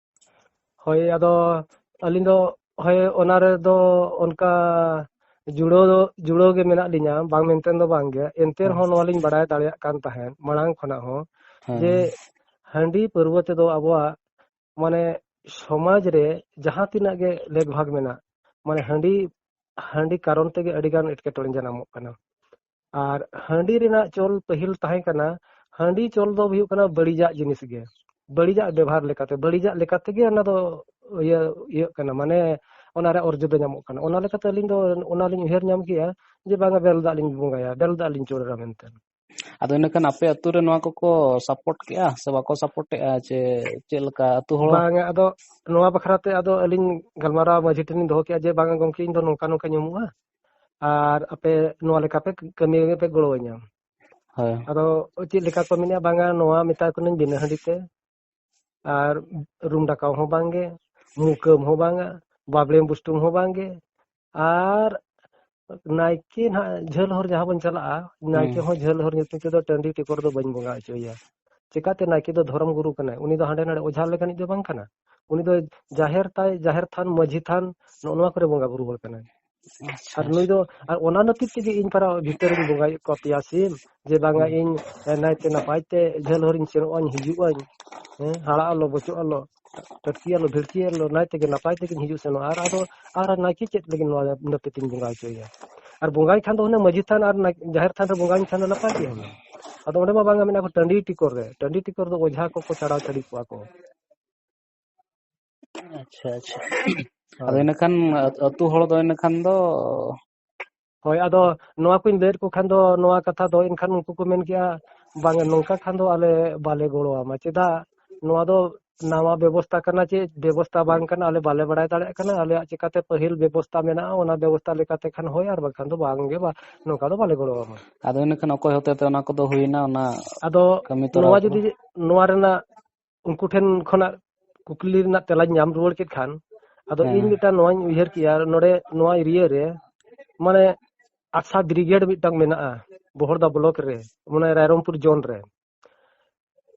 ᱦᱳᱭ, ᱟᱫᱚ ᱟᱹᱞᱤᱧ ᱫᱚ, ᱦᱳᱭ, ᱚᱱᱟ ᱨᱮᱫᱚ ᱚᱱᱠᱟ ᱡᱩᱲᱟᱹᱣ ᱫᱚ, ᱡᱩᱲᱟᱹᱣ ᱜᱮ ᱢᱮᱱᱟᱜ ᱞᱤᱧᱟ, ᱵᱟᱝ ᱢᱮᱱᱛᱮ ᱫᱚ ᱵᱟᱝ ᱜᱮ᱾ ᱮᱱᱛᱮ ᱦᱮᱸ᱾ ᱨᱮᱦᱚᱸ ᱱᱚᱣᱟ ᱞᱤᱧ ᱵᱟᱲᱟᱭ ᱫᱟᱲᱮᱭᱟᱜ ᱠᱟᱱ ᱛᱟᱦᱮᱸᱫ ᱢᱟᱲᱟᱝ ᱠᱷᱚᱱᱟᱜ ᱦᱚᱸ ᱦᱮᱸ᱾ ᱡᱮ ᱦᱟᱺᱰᱤ ᱯᱟᱹᱨᱣᱟᱹ ᱛᱮᱫᱚ ᱟᱵᱚᱣᱟᱜ, ᱢᱟᱱᱮ, ᱥᱚᱢᱟᱡᱽ ᱨᱮ ᱡᱟᱦᱟᱸ ᱛᱤᱱᱟᱹᱜ ᱜᱮ ᱞᱮᱠ ᱵᱷᱟᱜᱽ ᱢᱮᱱᱟᱜ, ᱢᱟᱱᱮ, ᱦᱟᱺᱰᱤ, ᱦᱟᱺᱰᱤ ᱠᱟᱨᱚᱱ ᱛᱮᱜᱮ ᱟᱹᱰᱤ ᱜᱟᱱ ᱮᱴᱠᱮᱴᱚᱬᱮ ᱡᱟᱱᱟᱢᱚᱜ ᱠᱟᱱᱟ᱾ ᱟᱨ ᱦᱟᱺᱰᱤ ᱨᱮᱱᱟᱜ ᱪᱚᱞ ᱯᱟᱹᱦᱤᱞ ᱛᱟᱦᱮᱸ ᱠᱟᱱᱟ, ᱦᱟᱺᱰᱤ ᱪᱚᱞ ᱫᱚ ᱦᱩᱭᱩᱜ ᱠᱟᱱᱟ ᱵᱟᱹᱲᱤᱡᱟᱜ ᱡᱤᱱᱤᱥ ᱜᱮ, ᱵᱟᱹᱲᱤᱡᱟᱜ ᱵᱮᱵᱷᱟᱨ ᱞᱮᱠᱟᱛᱮ, ᱵᱟᱹᱲᱤᱡᱟᱜ ᱞᱮᱠᱟ ᱛᱮᱜᱮ ᱚᱱᱟ ᱫᱚ ᱤᱭᱟᱹ, ᱤᱭᱟᱹᱜ ᱠᱟᱱᱟ, ᱢᱟᱱᱮ ᱚᱱᱟ ᱨᱮ ᱚᱨᱡᱚ ᱫᱚ ᱧᱟᱢᱚᱜ ᱠᱟᱱᱟ᱾ ᱚᱱᱟ ᱞᱮᱠᱟᱛᱮ ᱟᱹᱞᱤᱧ ᱫᱚ ᱚᱱᱟ ᱞᱤᱧ ᱩᱭᱦᱟᱹᱨ ᱧᱟᱢ ᱠᱮᱜᱼᱟ ᱡᱮ ᱵᱟᱝᱟ, ᱵᱮᱨᱮᱞ ᱫᱟᱜ ᱞᱤᱧ ᱵᱚᱸᱜᱟᱭᱟ, ᱵᱮᱨᱮᱞ ᱫᱟᱜ ᱞᱤᱧ ᱪᱚᱰᱚᱨᱟ ᱢᱮᱱᱛᱮ᱾ ᱟᱫᱚ ᱤᱱᱟᱹᱠᱷᱟᱱ ᱟᱯᱮ ᱟᱹᱛᱩ ᱨᱮ ᱱᱚᱣᱟ ᱠᱚᱠᱚ ᱥᱟᱯᱳᱨᱴ ᱠᱮᱜᱼᱟ ᱥᱮ ᱵᱟᱠᱚ ᱥᱟᱯᱳᱨᱴ ᱮᱜᱼᱟ, ᱪᱮ ᱪᱮᱫ ᱞᱮᱠᱟ ᱟᱹᱛᱩ ᱦᱚᱲ? ᱵᱟᱝᱟ, ᱟᱫᱚ ᱱᱚᱣᱟ ᱵᱟᱠᱷᱨᱟ ᱛᱮ ᱟᱫᱚ ᱟᱹᱞᱤᱧ ᱜᱟᱞᱢᱟᱨᱟᱣ ᱢᱟᱹᱡᱷᱤ ᱴᱷᱮᱱ ᱞᱤᱧ ᱫᱚᱦᱚ ᱠᱮᱜᱼᱟ ᱡᱮ, ᱵᱟᱝᱟ ᱜᱚᱢᱠᱮ, ᱤᱧ ᱫᱚ ᱱᱚᱝᱠᱟ ᱱᱚᱝᱠᱟᱧ ᱩᱢᱩᱜᱼᱟ, ᱟᱨ ᱟᱯᱮ ᱱᱚᱣᱟ ᱞᱮᱠᱟ ᱯᱮ ᱠᱟᱹᱢᱤ ᱨᱮᱯᱮ ᱜᱚᱲᱚ ᱟᱹᱧᱟ᱾ ᱦᱳᱭ᱾ ᱟᱫᱚ ᱪᱮᱫ ᱞᱮᱠᱟ ᱠᱚ ᱢᱮᱱᱮᱜᱼᱟ, ᱵᱟᱝᱟ, ᱱᱚᱣᱟ ᱢᱮᱛᱟ ᱠᱚ ᱠᱟᱹᱱᱟᱹᱧ ᱵᱤᱱᱟᱹ ᱦᱟᱺᱰᱤ ᱛᱮ, ᱟᱨ ᱨᱩᱢ ᱰᱟᱠᱟᱣ ᱦᱚᱸ ᱵᱟᱝᱜᱮ, ᱢᱩᱠᱟᱹᱢ ᱦᱚᱸ ᱵᱟᱝᱟ, ᱵᱟᱵᱲᱮ ᱵᱩᱥᱴᱩᱢ ᱦᱚᱸ ᱵᱟᱝᱜᱮ, ᱟᱨ ᱱᱟᱭᱠᱮ ᱱᱟᱦᱟᱜ ᱡᱷᱟᱹᱞ ᱦᱚᱨ ᱡᱟᱦᱟᱸ ᱵᱚᱱ ᱪᱟᱞᱟᱜᱼᱟ, ᱱᱟᱭᱠᱮ ᱦᱩᱸ᱾ ᱦᱚᱸ ᱡᱷᱟᱹᱞ ᱦᱚᱨ ᱧᱩᱛᱩᱢ ᱛᱮᱫᱚ ᱴᱟᱺᱰᱤ ᱴᱤᱠᱚᱨ ᱫᱚ ᱵᱟᱹᱧ ᱵᱚᱸᱜᱟ ᱦᱚᱪᱚᱭᱟ᱾ ᱪᱮᱠᱟᱛᱮ? ᱱᱟᱭᱠᱮ ᱫᱚ ᱫᱷᱚᱨᱚᱢ ᱜᱩᱨᱩ ᱠᱟᱱᱟᱭ, ᱩᱱᱤ ᱫᱚ ᱦᱟᱸᱰᱮ ᱱᱟᱰᱮ ᱚᱡᱷᱟ ᱞᱮᱠᱟᱱᱤᱡ ᱫᱚ ᱵᱟᱝ ᱠᱟᱱᱟ᱾ ᱩᱱᱤ ᱫᱚ ᱡᱟᱦᱮᱨ ᱛᱟᱭ, ᱡᱟᱦᱮᱨ ᱛᱷᱟᱱ, ᱢᱟᱹᱡᱷᱤ ᱛᱷᱟᱱ, ᱱᱚᱜᱼᱚ ᱱᱚᱣᱟ ᱠᱚᱨᱮ ᱵᱚᱸᱜᱟ ᱵᱩᱨᱩ ᱦᱚᱲ ᱠᱟᱱᱟᱭ᱾ ᱟᱨ ᱱᱩᱭ ᱫᱚ, ᱟᱨ ᱚᱱᱟ ᱱᱟᱹᱯᱤᱛ ᱛᱮᱜᱮ ᱤᱧ ᱯᱟᱨᱟ ᱵᱷᱤᱛᱟᱹᱨ ᱨᱤᱧ ᱵᱚᱸᱜᱟᱭᱮᱫ ᱠᱚᱣᱟ ᱯᱮᱭᱟ ᱥᱤᱢ, ᱡᱮ ᱵᱟᱝᱟ ᱤᱧ ᱱᱟᱭᱛᱮ ᱱᱟᱯᱟᱭ ᱛᱮ ᱡᱷᱟᱹᱞ ᱦᱚᱨᱤᱧ ᱥᱮᱱᱚᱜ ᱟᱹᱧ, ᱦᱤᱡᱩᱜ ᱟᱹᱧ, ᱦᱮᱸ, ᱦᱟᱲᱟᱜ ᱟᱞᱚ, ᱵᱚᱪᱚᱜ ᱟᱞᱚ, ᱴᱟᱹᱴᱠᱤ ᱟᱞᱚ, ᱵᱷᱤᱲᱠᱤ ᱟᱞᱚ, ᱱᱟᱭ ᱛᱮᱜᱮ ᱱᱟᱯᱟᱭ ᱛᱮᱜᱮᱧ ᱦᱤᱡᱩᱜ ᱥᱮᱱᱚᱜᱼᱟ᱾ ᱟᱨ ᱟᱫᱚ, ᱟᱨ ᱱᱟᱭᱠᱮ ᱪᱮᱫ ᱞᱟᱹᱜᱤᱫ ᱱᱚᱣᱟ ᱱᱟᱹᱯᱤᱛ ᱤᱧ ᱵᱚᱸᱜᱟ ᱦᱚᱪᱚᱭᱟ? ᱟᱨ ᱵᱚᱸᱜᱟᱭ ᱠᱷᱟᱱ ᱫᱚ ᱦᱩᱱᱟᱹᱝ ᱢᱟᱹᱡᱷᱤ ᱛᱷᱟᱱ ᱟᱨ ᱱᱟ-, ᱡᱟᱦᱮᱨ ᱛᱷᱟᱱ ᱨᱮ ᱵᱚᱸᱜᱟᱭ ᱠᱷᱟᱱ ᱫᱚ ᱱᱟᱯᱟᱭ ᱜᱮ ᱦᱩᱱᱟᱹᱝ᱾ ᱟᱫᱚ ᱚᱸᱰᱮ ᱢᱟ ᱵᱟᱝᱟ, ᱢᱮᱱᱟᱜ ᱠᱚ ᱴᱟᱺᱰᱤ ᱴᱤᱠᱚᱨ ᱨᱮ, ᱴᱟᱺᱰᱤ ᱴᱤᱠᱚᱨ ᱫᱚ ᱚᱡᱷᱟ ᱠᱚᱠᱚ ᱪᱷᱟᱲᱟᱣ ᱪᱷᱟᱹᱲᱤ ᱠᱚᱣᱟ ᱠᱚ᱾ ᱟᱪᱪᱷᱟ, ᱟᱪᱪᱷᱟ᱾ ᱟᱫᱚ ᱦᱳᱭ᱾ ᱤᱱᱟᱹᱠᱷᱟᱱ ᱟᱹᱛᱩ ᱦᱚᱲ ᱫᱚ ᱤᱱᱟᱹᱠᱷᱟᱱ ᱫᱚ ᱦᱳᱭ, ᱟᱫᱚ ᱱᱚᱣᱟ ᱠᱚᱧ ᱞᱟᱹᱭᱟᱫ ᱠᱚ ᱠᱷᱟᱱ ᱫᱚ, ᱱᱚᱣᱟ ᱠᱟᱛᱷᱟ ᱫᱚ ᱮᱱᱠᱷᱟᱱ ᱩᱱᱠᱩ ᱠᱚ ᱢᱮᱱ ᱠᱮᱜᱼᱟ, "ᱵᱟᱝ, ᱱᱚᱝᱠᱟ ᱠᱷᱟᱱ ᱫᱚ ᱟᱞᱮ ᱵᱟᱞᱮ ᱜᱚᱲᱚᱣᱟᱢᱟ᱾ ᱪᱮᱫᱟᱜ? ᱱᱚᱣᱟ ᱫᱚ ᱱᱟᱣᱟ ᱵᱮᱵᱚᱥᱛᱟ ᱠᱟᱱᱟ, ᱪᱮᱫ ᱵᱮᱵᱚᱥᱛᱟ ᱵᱟᱝ ᱠᱟᱱᱟ, ᱟᱞᱮ ᱵᱟᱞᱮ ᱵᱟᱲᱟᱭ ᱫᱟᱲᱮᱭᱟᱜ ᱠᱟᱱᱟ᱾ ᱟᱞᱮᱭᱟᱜ ᱪᱮᱠᱟᱛᱮ ᱯᱟᱹᱦᱤᱞ ᱵᱮᱵᱚᱥᱛᱟ ᱢᱮᱱᱟᱜᱼᱟ, ᱚᱱᱟ ᱵᱮᱵᱚᱥᱛᱟ ᱞᱮᱠᱟᱛᱮ ᱠᱷᱟᱱ ᱦᱳᱭ, ᱟᱨ ᱵᱟᱝᱠᱷᱟᱱ ᱫᱚ ᱵᱟᱝ ᱜᱮ, ᱵᱟ-, ᱱᱚᱝᱠᱟ ᱫᱚ ᱵᱟᱞᱮ ᱜᱚᱲᱚᱣᱟᱢᱟ᱾" ᱟᱫᱚ ᱤᱱᱟᱹᱠᱷᱟᱱ ᱚᱠᱚᱭ ᱦᱚᱛᱮᱛᱮ ᱚᱱᱟ ᱠᱚᱫᱚ ᱦᱩᱭᱱᱟ, ᱚᱱᱟ ᱟᱫᱚ ᱠᱟᱹᱢᱤ ᱛᱚᱨᱟᱣ ᱱᱚᱣᱟ ᱠᱚᱫᱚ? ᱡᱩᱫᱤ, ᱱᱚᱣᱟ ᱨᱮᱱᱟᱜ ᱩᱱᱠᱩ ᱴᱷᱮᱱ ᱠᱷᱚᱱᱟᱜ ᱠᱩᱠᱞᱤ ᱨᱮᱱᱟᱜ ᱛᱮᱞᱟᱧ ᱧᱟᱢ ᱨᱩᱣᱟᱹᱲ ᱠᱮᱫ ᱠᱷᱟᱱ, ᱟᱫᱚ ᱦᱮᱸ᱾ ᱤᱧ ᱢᱤᱫᱴᱟᱝ ᱱᱚᱣᱟᱧ ᱩᱭᱦᱟᱹᱨ ᱠᱮᱜᱼᱟ, ᱱᱚᱰᱮ ᱱᱚᱣᱟ area ᱨᱮ ᱢᱟᱱᱮ ᱟᱥᱟ brigade ᱢᱤᱫᱴᱟᱝ ᱢᱮᱱᱟᱜᱼᱟ ᱵᱚᱦᱚᱲᱫᱟ block ᱨᱮ, ᱢᱟᱱᱮ ᱨᱟᱭᱨᱚᱝᱯᱩᱨ zone ᱨᱮ᱾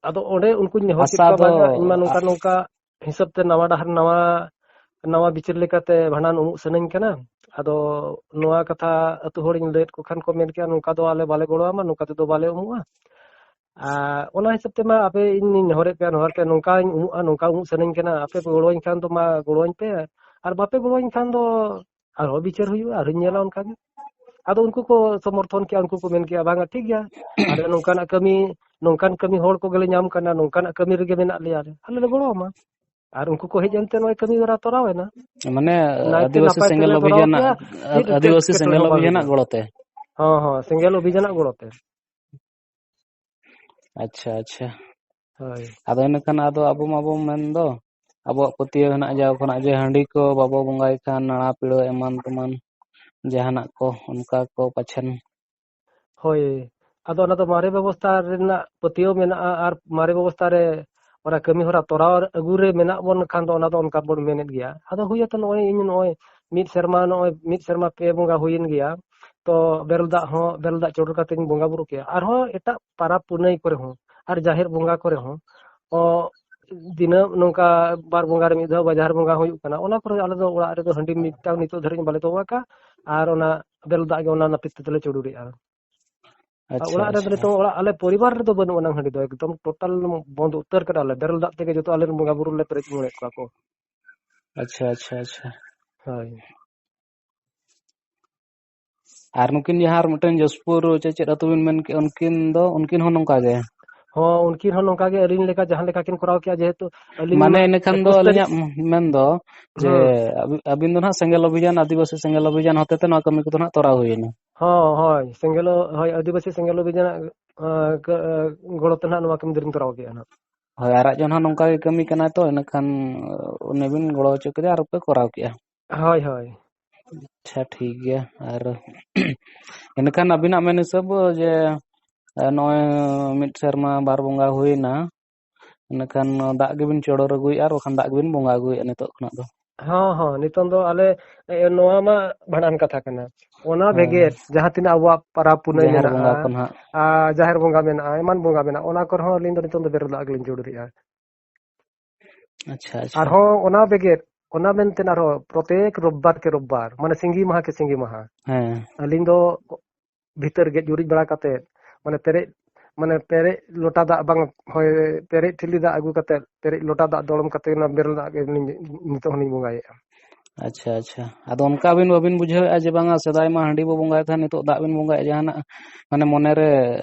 ᱟᱫᱚ ᱚᱸᱰᱮ ᱩᱱᱠᱩᱧ ᱱᱮᱦᱚᱨ ᱠᱮᱫ ᱟᱥᱟ ᱠᱚᱣᱟ, ᱫᱚ ᱵᱟᱝᱟ, ᱤᱧ ᱢᱟ ᱱᱚᱝᱠᱟ ᱟ- ᱱᱚᱝᱠᱟ ᱦᱤᱥᱟᱹᱵ ᱛᱮ ᱱᱟᱣᱟ ᱰᱟᱦᱟᱨ, ᱱᱟᱣᱟ, ᱱᱟᱣᱟ ᱵᱤᱪᱟᱹᱨ ᱞᱮᱠᱟᱛᱮ ᱵᱷᱟᱸᱰᱟᱱ ᱩᱢᱩᱜ ᱥᱟᱱᱟᱧ ᱠᱟᱱᱟ᱾ ᱟᱫᱚ ᱱᱚᱣᱟ ᱠᱟᱛᱷᱟ ᱟᱹᱛᱩ ᱦᱚᱲᱤᱧ ᱞᱟᱹᱭᱟᱫ ᱠᱚ ᱠᱷᱟᱱ ᱠᱚ ᱢᱮᱱ ᱠᱮᱜᱼᱟ, "ᱱᱚᱝᱠᱟ ᱫᱚ ᱟᱞᱮ ᱵᱟᱞᱮ ᱜᱚᱲᱚᱣᱟᱢᱟ, ᱱᱚᱝᱠᱟ ᱛᱮᱫᱚ ᱵᱟᱞᱮ ᱩᱢᱩᱜᱼᱟ᱾ ᱟᱨ ᱚᱱᱟ ᱦᱤᱥᱟᱹᱵ ᱛᱮᱢᱟ ᱟᱯᱮ, ᱤᱧᱤᱧ ᱱᱮᱦᱚᱨᱮᱫ ᱯᱮᱭᱟ, ᱱᱮᱦᱚᱨ ᱯᱮ, ᱱᱚᱝᱠᱟᱧ ᱩᱢᱩᱜᱼᱟ, ᱱᱚᱝᱠᱟ ᱩᱢᱩᱜ ᱥᱟᱱᱟᱧ ᱠᱟᱱᱟ, ᱟᱯᱮ ᱯᱮ ᱜᱚᱲᱚᱣᱟᱹᱧ ᱠᱷᱟᱱ ᱫᱚ ᱢᱟ ᱜᱚᱲᱚᱣᱟᱹᱧ ᱯᱮ, ᱟᱨ ᱵᱟᱯᱮ ᱜᱚᱲᱚᱣᱟᱹᱧ ᱠᱷᱟᱱ ᱫᱚ ᱟᱨᱦᱚᱸ ᱵᱤᱪᱟᱹᱨ ᱦᱩᱭᱩᱜᱼᱟ, ᱟᱨᱦᱚᱸᱧ ᱧᱮᱞᱟ ᱚᱱᱠᱟ ᱜᱮ᱾" ᱟᱫᱚ ᱩᱱᱠᱩ ᱠᱚ ᱥᱚᱢᱚᱨᱛᱷᱚᱱ ᱠᱮᱜᱼᱟ, ᱩᱱᱠᱩ ᱠᱚ ᱢᱮᱱ ᱠᱮᱜᱼᱟ, "ᱵᱟᱝᱟ, ᱴᱷᱤᱠ ᱜᱮᱭᱟ, ᱟᱞᱮ ᱱᱚᱝᱠᱟᱱᱟᱜ ᱠᱟᱹᱢᱤ, ᱱᱚᱝᱠᱟᱱ ᱠᱟᱹᱢᱤ ᱦᱚᱲ ᱠᱚᱜᱮᱞᱮ ᱧᱟᱢ ᱠᱟᱱᱟ, ᱱᱚᱝᱠᱟᱱᱟᱜ ᱠᱟᱹᱢᱤ ᱨᱮᱜᱮ ᱢᱮᱱᱟᱜ ᱞᱮᱭᱟ, ᱟᱞᱮ ᱞᱮ ᱜᱚᱲᱚᱣᱟᱢᱟ᱾" ᱟᱨ ᱩᱱᱠᱩ ᱠᱚ ᱦᱮᱡ ᱮᱱᱛᱮ ᱱᱚᱜᱼᱚᱭ ᱠᱟᱹᱢᱤ ᱦᱚᱨᱟ ᱛᱚᱨᱟᱣ ᱮᱱᱟ᱾ ᱢᱟᱱᱮ ᱱᱟᱭᱛᱮ ᱟᱹᱫᱤᱵᱟᱹᱥᱤ ᱱᱟᱯᱟᱭ ᱥᱮᱸᱜᱮᱞ ᱛᱮᱞᱮ ᱛᱚᱨᱟᱣ ᱚᱵᱷᱤᱡᱟᱱᱟᱜ, ᱠᱮᱜᱼᱟ, ᱪᱮᱫ ᱟᱹᱫᱤᱵᱟᱹᱥᱤ ᱮᱴᱠᱮᱴᱚᱬᱮ ᱥᱮᱸᱜᱮᱞ ᱦᱚᱸ ᱵᱟᱝ ᱚᱵᱷᱤᱡᱟᱱᱟᱜ ᱦᱩᱭᱩᱜᱼᱟ᱾ ᱜᱚᱲᱚᱛᱮ᱾ ᱦᱚᱸ, ᱦᱚᱸ, ᱥᱮᱸᱜᱮᱞ ᱚᱵᱷᱤᱡᱟᱱᱟᱜ ᱜᱚᱲᱚᱛᱮ᱾ ᱟᱪᱪᱷᱟ, ᱟᱪᱪᱷᱟ᱾ ᱦᱳᱭ᱾ ᱟᱫᱚ ᱤᱱᱟᱹᱠᱷᱟᱱ ᱟᱫᱚ ᱟᱵᱚ ᱢᱟᱵᱚ ᱢᱮᱱ ᱫᱚ, ᱟᱵᱚᱣᱟᱜ ᱯᱟᱹᱛᱭᱟᱹᱣ ᱦᱮᱱᱟᱜᱼᱟ ᱡᱟᱣ ᱠᱷᱚᱱᱟᱜ ᱡᱮ ᱦᱟᱺᱰᱤ ᱠᱚ ᱵᱟᱵᱚ ᱵᱚᱸᱜᱟᱭ ᱠᱷᱟᱱ ᱱᱟᱲᱟ ᱯᱤᱲᱟᱹ ᱮᱢᱟᱱ ᱛᱮᱢᱟᱱ ᱡᱟᱦᱟᱱᱟᱜ ᱠᱚ ᱚᱱᱠᱟ ᱠᱚ ᱯᱟᱪᱷᱮᱱ᱾ ᱦᱳᱭ, ᱟᱫᱚ ᱚᱱᱟ ᱫᱚ ᱢᱟᱨᱮ ᱵᱮᱵᱚᱥᱛᱷᱟ ᱨᱮᱱᱟᱜ ᱯᱟᱹᱛᱭᱟᱹᱣ ᱢᱮᱱᱟᱜᱼᱟ ᱟᱨ ᱢᱟᱨᱮ ᱵᱮᱵᱚᱥᱛᱷᱟ ᱨᱮ ᱚᱱᱟ ᱠᱟᱹᱢᱤ ᱦᱚᱨᱟ ᱛᱚᱨᱟᱣ ᱟᱹᱜᱩ ᱨᱮ ᱢᱮᱱᱟᱜ ᱵᱚᱱ ᱠᱷᱟᱱ ᱫᱚ ᱚᱱᱟ ᱫᱚ ᱚᱱᱠᱟ ᱵᱚᱱ ᱢᱮᱱᱮᱫ ᱜᱮᱭᱟ᱾ ᱟᱫᱚ ᱦᱩᱭ ᱟᱛᱚ ᱱᱚᱜᱼᱚᱭ ᱤᱧ ᱱᱚᱜᱼᱚᱭ ᱢᱤᱫ ᱥᱮᱨᱢᱟ, ᱱᱚᱜᱼᱚᱭ ᱢᱤᱫ ᱥᱮᱨᱢᱟ ᱯᱮ ᱵᱚᱸᱜᱟ ᱦᱩᱭᱮᱱ ᱜᱮᱭᱟ, ᱛᱚ ᱵᱮᱨᱮᱞ ᱫᱟᱜ ᱦᱚᱸ, ᱵᱮᱨᱮᱞ ᱫᱟᱜ ᱪᱚᱰᱚᱨ ᱠᱟᱛᱮᱧ ᱵᱚᱸᱜᱟ ᱵᱩᱨᱩ ᱠᱮᱜᱼᱟ᱾ ᱟᱨᱦᱚᱸ ᱮᱴᱟᱜ ᱯᱟᱨᱟᱵᱽ ᱯᱩᱱᱟᱹᱭ ᱠᱚᱨᱮ ᱦᱚᱸ ᱟᱨ ᱡᱟᱦᱮᱨ ᱵᱚᱸᱜᱟ ᱠᱚᱨᱮ ᱦᱚᱸ, ᱚ, ᱫᱤᱱᱟᱹᱢ ᱱᱚᱝᱠᱟ ᱵᱟᱨ ᱵᱚᱸᱜᱟ ᱨᱮ ᱢᱤᱫ ᱫᱷᱟᱣ ᱵᱟ ᱡᱟᱦᱮᱨ ᱵᱚᱸᱜᱟ ᱦᱩᱭᱩᱜ ᱠᱟᱱᱟ, ᱚᱱᱟ ᱠᱚᱨᱮ ᱟᱞᱮ ᱫᱚ ᱚᱲᱟᱜ ᱨᱮᱫᱚ ᱦᱟᱺᱰᱤ ᱢᱤᱫᱴᱟᱝ ᱱᱤᱛᱚᱜ ᱫᱷᱟᱹᱨᱤᱡ ᱵᱟᱞᱮ ᱫᱚᱦᱚ ᱟᱠᱟᱫᱼᱟ᱾ ᱟᱨ ᱚᱱᱟ ᱵᱮᱨᱮᱞ ᱫᱟᱜ ᱜᱮ ᱚᱱᱟ ᱱᱟᱹᱯᱤᱛ ᱛᱮᱫᱚᱞᱮ ᱪᱩᱰᱩᱨᱮᱜᱼᱟ᱾ ᱟᱨ ᱟᱪᱪᱷᱟ, ᱚᱲᱟᱜ ᱨᱮᱫᱚ ᱟᱪᱪᱷᱟ᱾ ᱱᱤᱛᱚᱝ ᱚᱲᱟᱜ, ᱟᱞᱮ ᱯᱚᱨᱤᱵᱟᱨ ᱨᱮᱫᱚ ᱵᱟᱹᱱᱩᱜ ᱟᱱᱟᱝ ᱦᱟᱺᱰᱤ ᱫᱚ, ᱮᱠᱫᱚᱢ ᱴᱳᱴᱟᱞ ᱵᱚᱱᱫ ᱩᱛᱟᱹᱨ ᱠᱟᱫᱟ ᱞᱮ᱾ ᱵᱮᱨᱮᱞ ᱫᱟᱜ ᱛᱮᱜᱮ ᱡᱚᱛᱚ ᱟᱞᱮ ᱨᱮᱱ ᱵᱚᱸᱜᱟ ᱵᱩᱨᱩ ᱞᱮ ᱯᱮᱨᱮᱡ ᱩᱢᱮᱫ ᱠᱚᱣᱟ ᱠᱚ᱾ ᱟᱪᱪᱷᱟ, ᱟᱪᱪᱷᱟ, ᱟᱪᱪᱷᱟ᱾ ᱦᱳᱭ᱾ ᱟᱨ ᱱᱩᱠᱤᱱ ᱡᱟᱦᱟᱸ ᱟᱨ ᱢᱤᱫᱴᱮᱱ ᱡᱚᱥᱯᱩᱨ ᱪᱮ ᱪᱮᱫ ᱟᱹᱛᱩ ᱵᱤᱱ ᱢᱮᱱ ᱠᱮᱫ, ᱩᱱᱠᱤᱱ ᱫᱚ, ᱩᱱᱠᱤᱱ ᱦᱚᱸ ᱱᱚᱝᱠᱟ ᱜᱮ? ᱦᱚᱸ, ᱩᱱᱠᱤᱱ ᱦᱚᱸ ᱱᱚᱝᱠᱟ ᱜᱮ ᱟᱹᱞᱤᱧ ᱞᱮᱠᱟ ᱡᱟᱦᱟᱸ ᱞᱮᱠᱟ ᱠᱤᱱ ᱠᱚᱨᱟᱣ ᱠᱮᱜᱼᱟ, ᱡᱮᱦᱮᱛᱩ ᱟᱹᱞᱤᱧ ᱢᱟᱱᱮ ᱢᱟ ᱤᱱᱟᱹ ᱠᱷᱟᱱ ᱫᱚ ᱮᱠᱩᱥ ᱛᱟᱹᱨᱤᱠᱷ ᱟᱹᱞᱤᱧᱟᱜ ᱢᱮᱱ ᱫᱚ ᱡᱮ ᱦᱩᱸ᱾ ᱟᱹᱵᱤ-, ᱟᱹᱵᱤᱱ ᱫᱚ ᱱᱟᱦᱟᱜ ᱥᱮᱸᱜᱮᱞ ᱚᱵᱷᱤᱡᱟᱱ, ᱟᱹᱫᱤᱵᱟᱹᱥᱤ ᱥᱮᱸᱜᱮᱞ ᱚᱵᱷᱤᱡᱟᱱ ᱦᱚᱛᱮᱛᱮ ᱱᱚᱣᱟ ᱠᱟᱹᱢᱤ ᱠᱚᱫᱚ ᱱᱟᱦᱟᱜ ᱛᱚᱨᱟᱣ ᱦᱩᱭᱮᱱᱟ᱾ ᱦᱚᱸ, ᱦᱳᱭ, ᱥᱮᱸᱜᱮᱞ ᱚ-, ᱦᱳᱭ, ᱟᱹᱫᱤᱵᱟᱹᱥᱤ ᱥᱮᱸᱜᱮᱞ ᱚᱵᱷᱤᱡᱟᱱᱟᱜ, ᱟᱸ, ᱠᱟᱹ-, ᱟᱸ, ᱜᱚᱲᱚ ᱛᱮ ᱱᱟᱦᱟᱜ ᱱᱚᱣᱟ ᱠᱟᱹᱢᱤ ᱫᱚᱞᱤᱧ ᱛᱚᱨᱟᱣ ᱠᱮᱜᱼᱟ ᱱᱟᱦᱟᱜ᱾ ᱦᱳᱭ, ᱟᱨ ᱟᱡ ᱦᱚᱸ ᱱᱟᱦᱟᱜ ᱱᱚᱝᱠᱟ ᱜᱮ ᱠᱟᱹᱢᱤ ᱠᱟᱱᱟᱭ ᱛᱚ, ᱤᱱᱟᱹ ᱠᱷᱟᱱ, ᱩᱱᱤ ᱵᱤᱱ ᱜᱚᱲᱚ ᱦᱚᱪᱚ ᱠᱮᱫᱮᱭᱟ ᱟᱨ ᱯᱮ ᱠᱚᱨᱟᱣ ᱠᱮᱜᱼᱟ᱾ ᱦᱳᱭ, ᱦᱳᱭ᱾ ᱟᱪᱪᱷᱟ, ᱴᱷᱤᱠ ᱜᱮᱭᱟ᱾ ᱟᱨ ᱮᱱᱠᱷᱟᱱ ᱟᱹᱵᱤᱱᱟᱜ ᱢᱮᱱ ᱦᱤᱥᱟᱹᱵ ᱡᱮ, ᱮ, ᱱᱚᱜᱼᱚᱭ ᱢᱤᱫ ᱥᱮᱨᱢᱟ ᱵᱟᱨ ᱵᱚᱸᱜᱟ ᱦᱩᱭᱱᱟ, ᱤᱱᱟᱹᱠᱷᱟᱱ ᱫᱟᱜ ᱜᱮᱵᱤᱱ ᱪᱚᱰᱚᱨ ᱟᱹᱜᱩᱭᱮᱫᱼᱟ ᱟᱨ ᱵᱟᱠᱷᱟᱱ ᱫᱟᱜ ᱜᱮᱵᱤᱱ ᱵᱚᱸᱜᱟ ᱟᱹᱜᱩᱭᱮᱫᱼᱟ ᱱᱤᱛᱚᱜ ᱠᱷᱚᱱᱟᱜ ᱫᱚ? ᱦᱚᱸ, ᱦᱚᱸ, ᱱᱤᱛᱚᱝ ᱫᱚ ᱟᱞᱮ, ᱮ, ᱱᱚᱣᱟ ᱢᱟ ᱵᱷᱟᱸᱰᱟᱱ ᱠᱟᱛᱷᱟ ᱠᱟᱱᱟ᱾ ᱚᱱᱟ ᱦᱮᱸ, ᱵᱷᱮᱜᱮᱫ ᱦᱮᱸ᱾ ᱡᱟᱦᱟᱸ ᱛᱤᱱᱟᱹᱜ ᱟᱵᱚᱣᱟᱜ ᱯᱟᱨᱟᱵᱽ ᱯᱩᱱᱟᱹᱭ ᱡᱟᱦᱮᱨ ᱢᱮᱱᱟᱜᱼᱟ, ᱵᱚᱸᱜᱟ ᱠᱚ ᱱᱟᱦᱟᱜ᱾ ᱟᱨ ᱡᱟᱦᱮᱨ ᱵᱚᱸᱜᱟ ᱢᱮᱱᱟᱜᱼᱟ, ᱮᱢᱟᱱ ᱵᱚᱸᱜᱟ ᱢᱮᱱᱟᱜᱼᱟ, ᱚᱱᱟ ᱠᱚᱨᱮ ᱦᱚᱸ ᱟᱹᱞᱤᱧ ᱫᱚ ᱱᱤᱛᱚᱝ ᱫᱚ ᱵᱮᱨᱮᱞ ᱫᱟᱜ ᱜᱮᱞᱤᱧ ᱪᱚᱰᱚᱨᱮᱜᱼᱟ᱾ ᱟᱪᱪᱷᱟ, ᱟᱪᱪᱷᱟ᱾ ᱟᱨᱦᱚᱸ ᱚᱱᱟ ᱵᱮᱜᱮᱫ, ᱚᱱᱟ ᱢᱮᱱᱛᱮ ᱟᱨᱦᱚᱸ ᱯᱨᱚᱛᱮᱠ ᱨᱳᱵᱵᱟᱨ ᱠᱮ ᱨᱳᱵᱵᱟᱨ, ᱢᱟᱱᱮ ᱥᱤᱸᱜᱤ ᱢᱟᱦᱟ ᱠᱮ ᱥᱤᱸᱜᱤ ᱢᱟᱦᱟ, ᱦᱮᱸ᱾ ᱟᱹᱞᱤᱧ ᱫᱚ ᱵᱷᱤᱛᱟᱹᱨ ᱜᱮᱡ ᱜᱩᱨᱤᱡ ᱵᱟᱲᱟ ᱠᱟᱛᱮᱫ, ᱢᱟᱱᱮ ᱯᱮᱨᱮᱡ, ᱢᱟᱱᱮ ᱯᱮᱨᱮᱡ ᱞᱚᱴᱟ ᱫᱟᱜ ᱵᱟᱝ, ᱦᱳᱭ, ᱯᱮᱨᱮᱡ ᱴᱷᱤᱞᱤ ᱫᱟᱜ ᱟᱹᱜᱩ ᱠᱟᱛᱮᱫ, ᱯᱮᱨᱮᱡ ᱞᱚᱴᱟ ᱫᱟᱜ ᱫᱚᱲᱚᱢ ᱠᱟᱛᱮᱫ, ᱚᱱᱟ ᱵᱮᱨᱮᱞ ᱫᱟᱜ ᱜᱮ ᱱᱤᱛᱚᱜ ᱦᱚᱸᱞᱤᱧ ᱵᱚᱸᱜᱟᱭᱮᱫᱼᱟ᱾ ᱟᱪᱪᱷᱟ, ᱟᱪᱪᱷᱟ᱾ ᱟᱫᱚ ᱚᱱᱠᱟ ᱟᱹᱵᱤᱱ ᱵᱟᱹᱵᱤᱱ ᱵᱩᱡᱷᱟᱹᱣᱮᱫᱼᱟ ᱡᱮ ᱵᱟᱝᱟ ᱥᱮᱫᱟᱭ ᱢᱟ ᱦᱟᱺᱰᱤ ᱵᱚ ᱵᱚᱸᱜᱟᱭᱮᱫ ᱛᱟᱦᱮᱸᱫ, ᱱᱤᱛᱚᱜ ᱫᱟᱜ ᱵᱤᱱ ᱵᱚᱸᱜᱟᱭᱮᱫ, ᱡᱟᱦᱟᱱᱟᱜ ᱢᱟᱱᱮ ᱢᱚᱱᱮᱨᱮ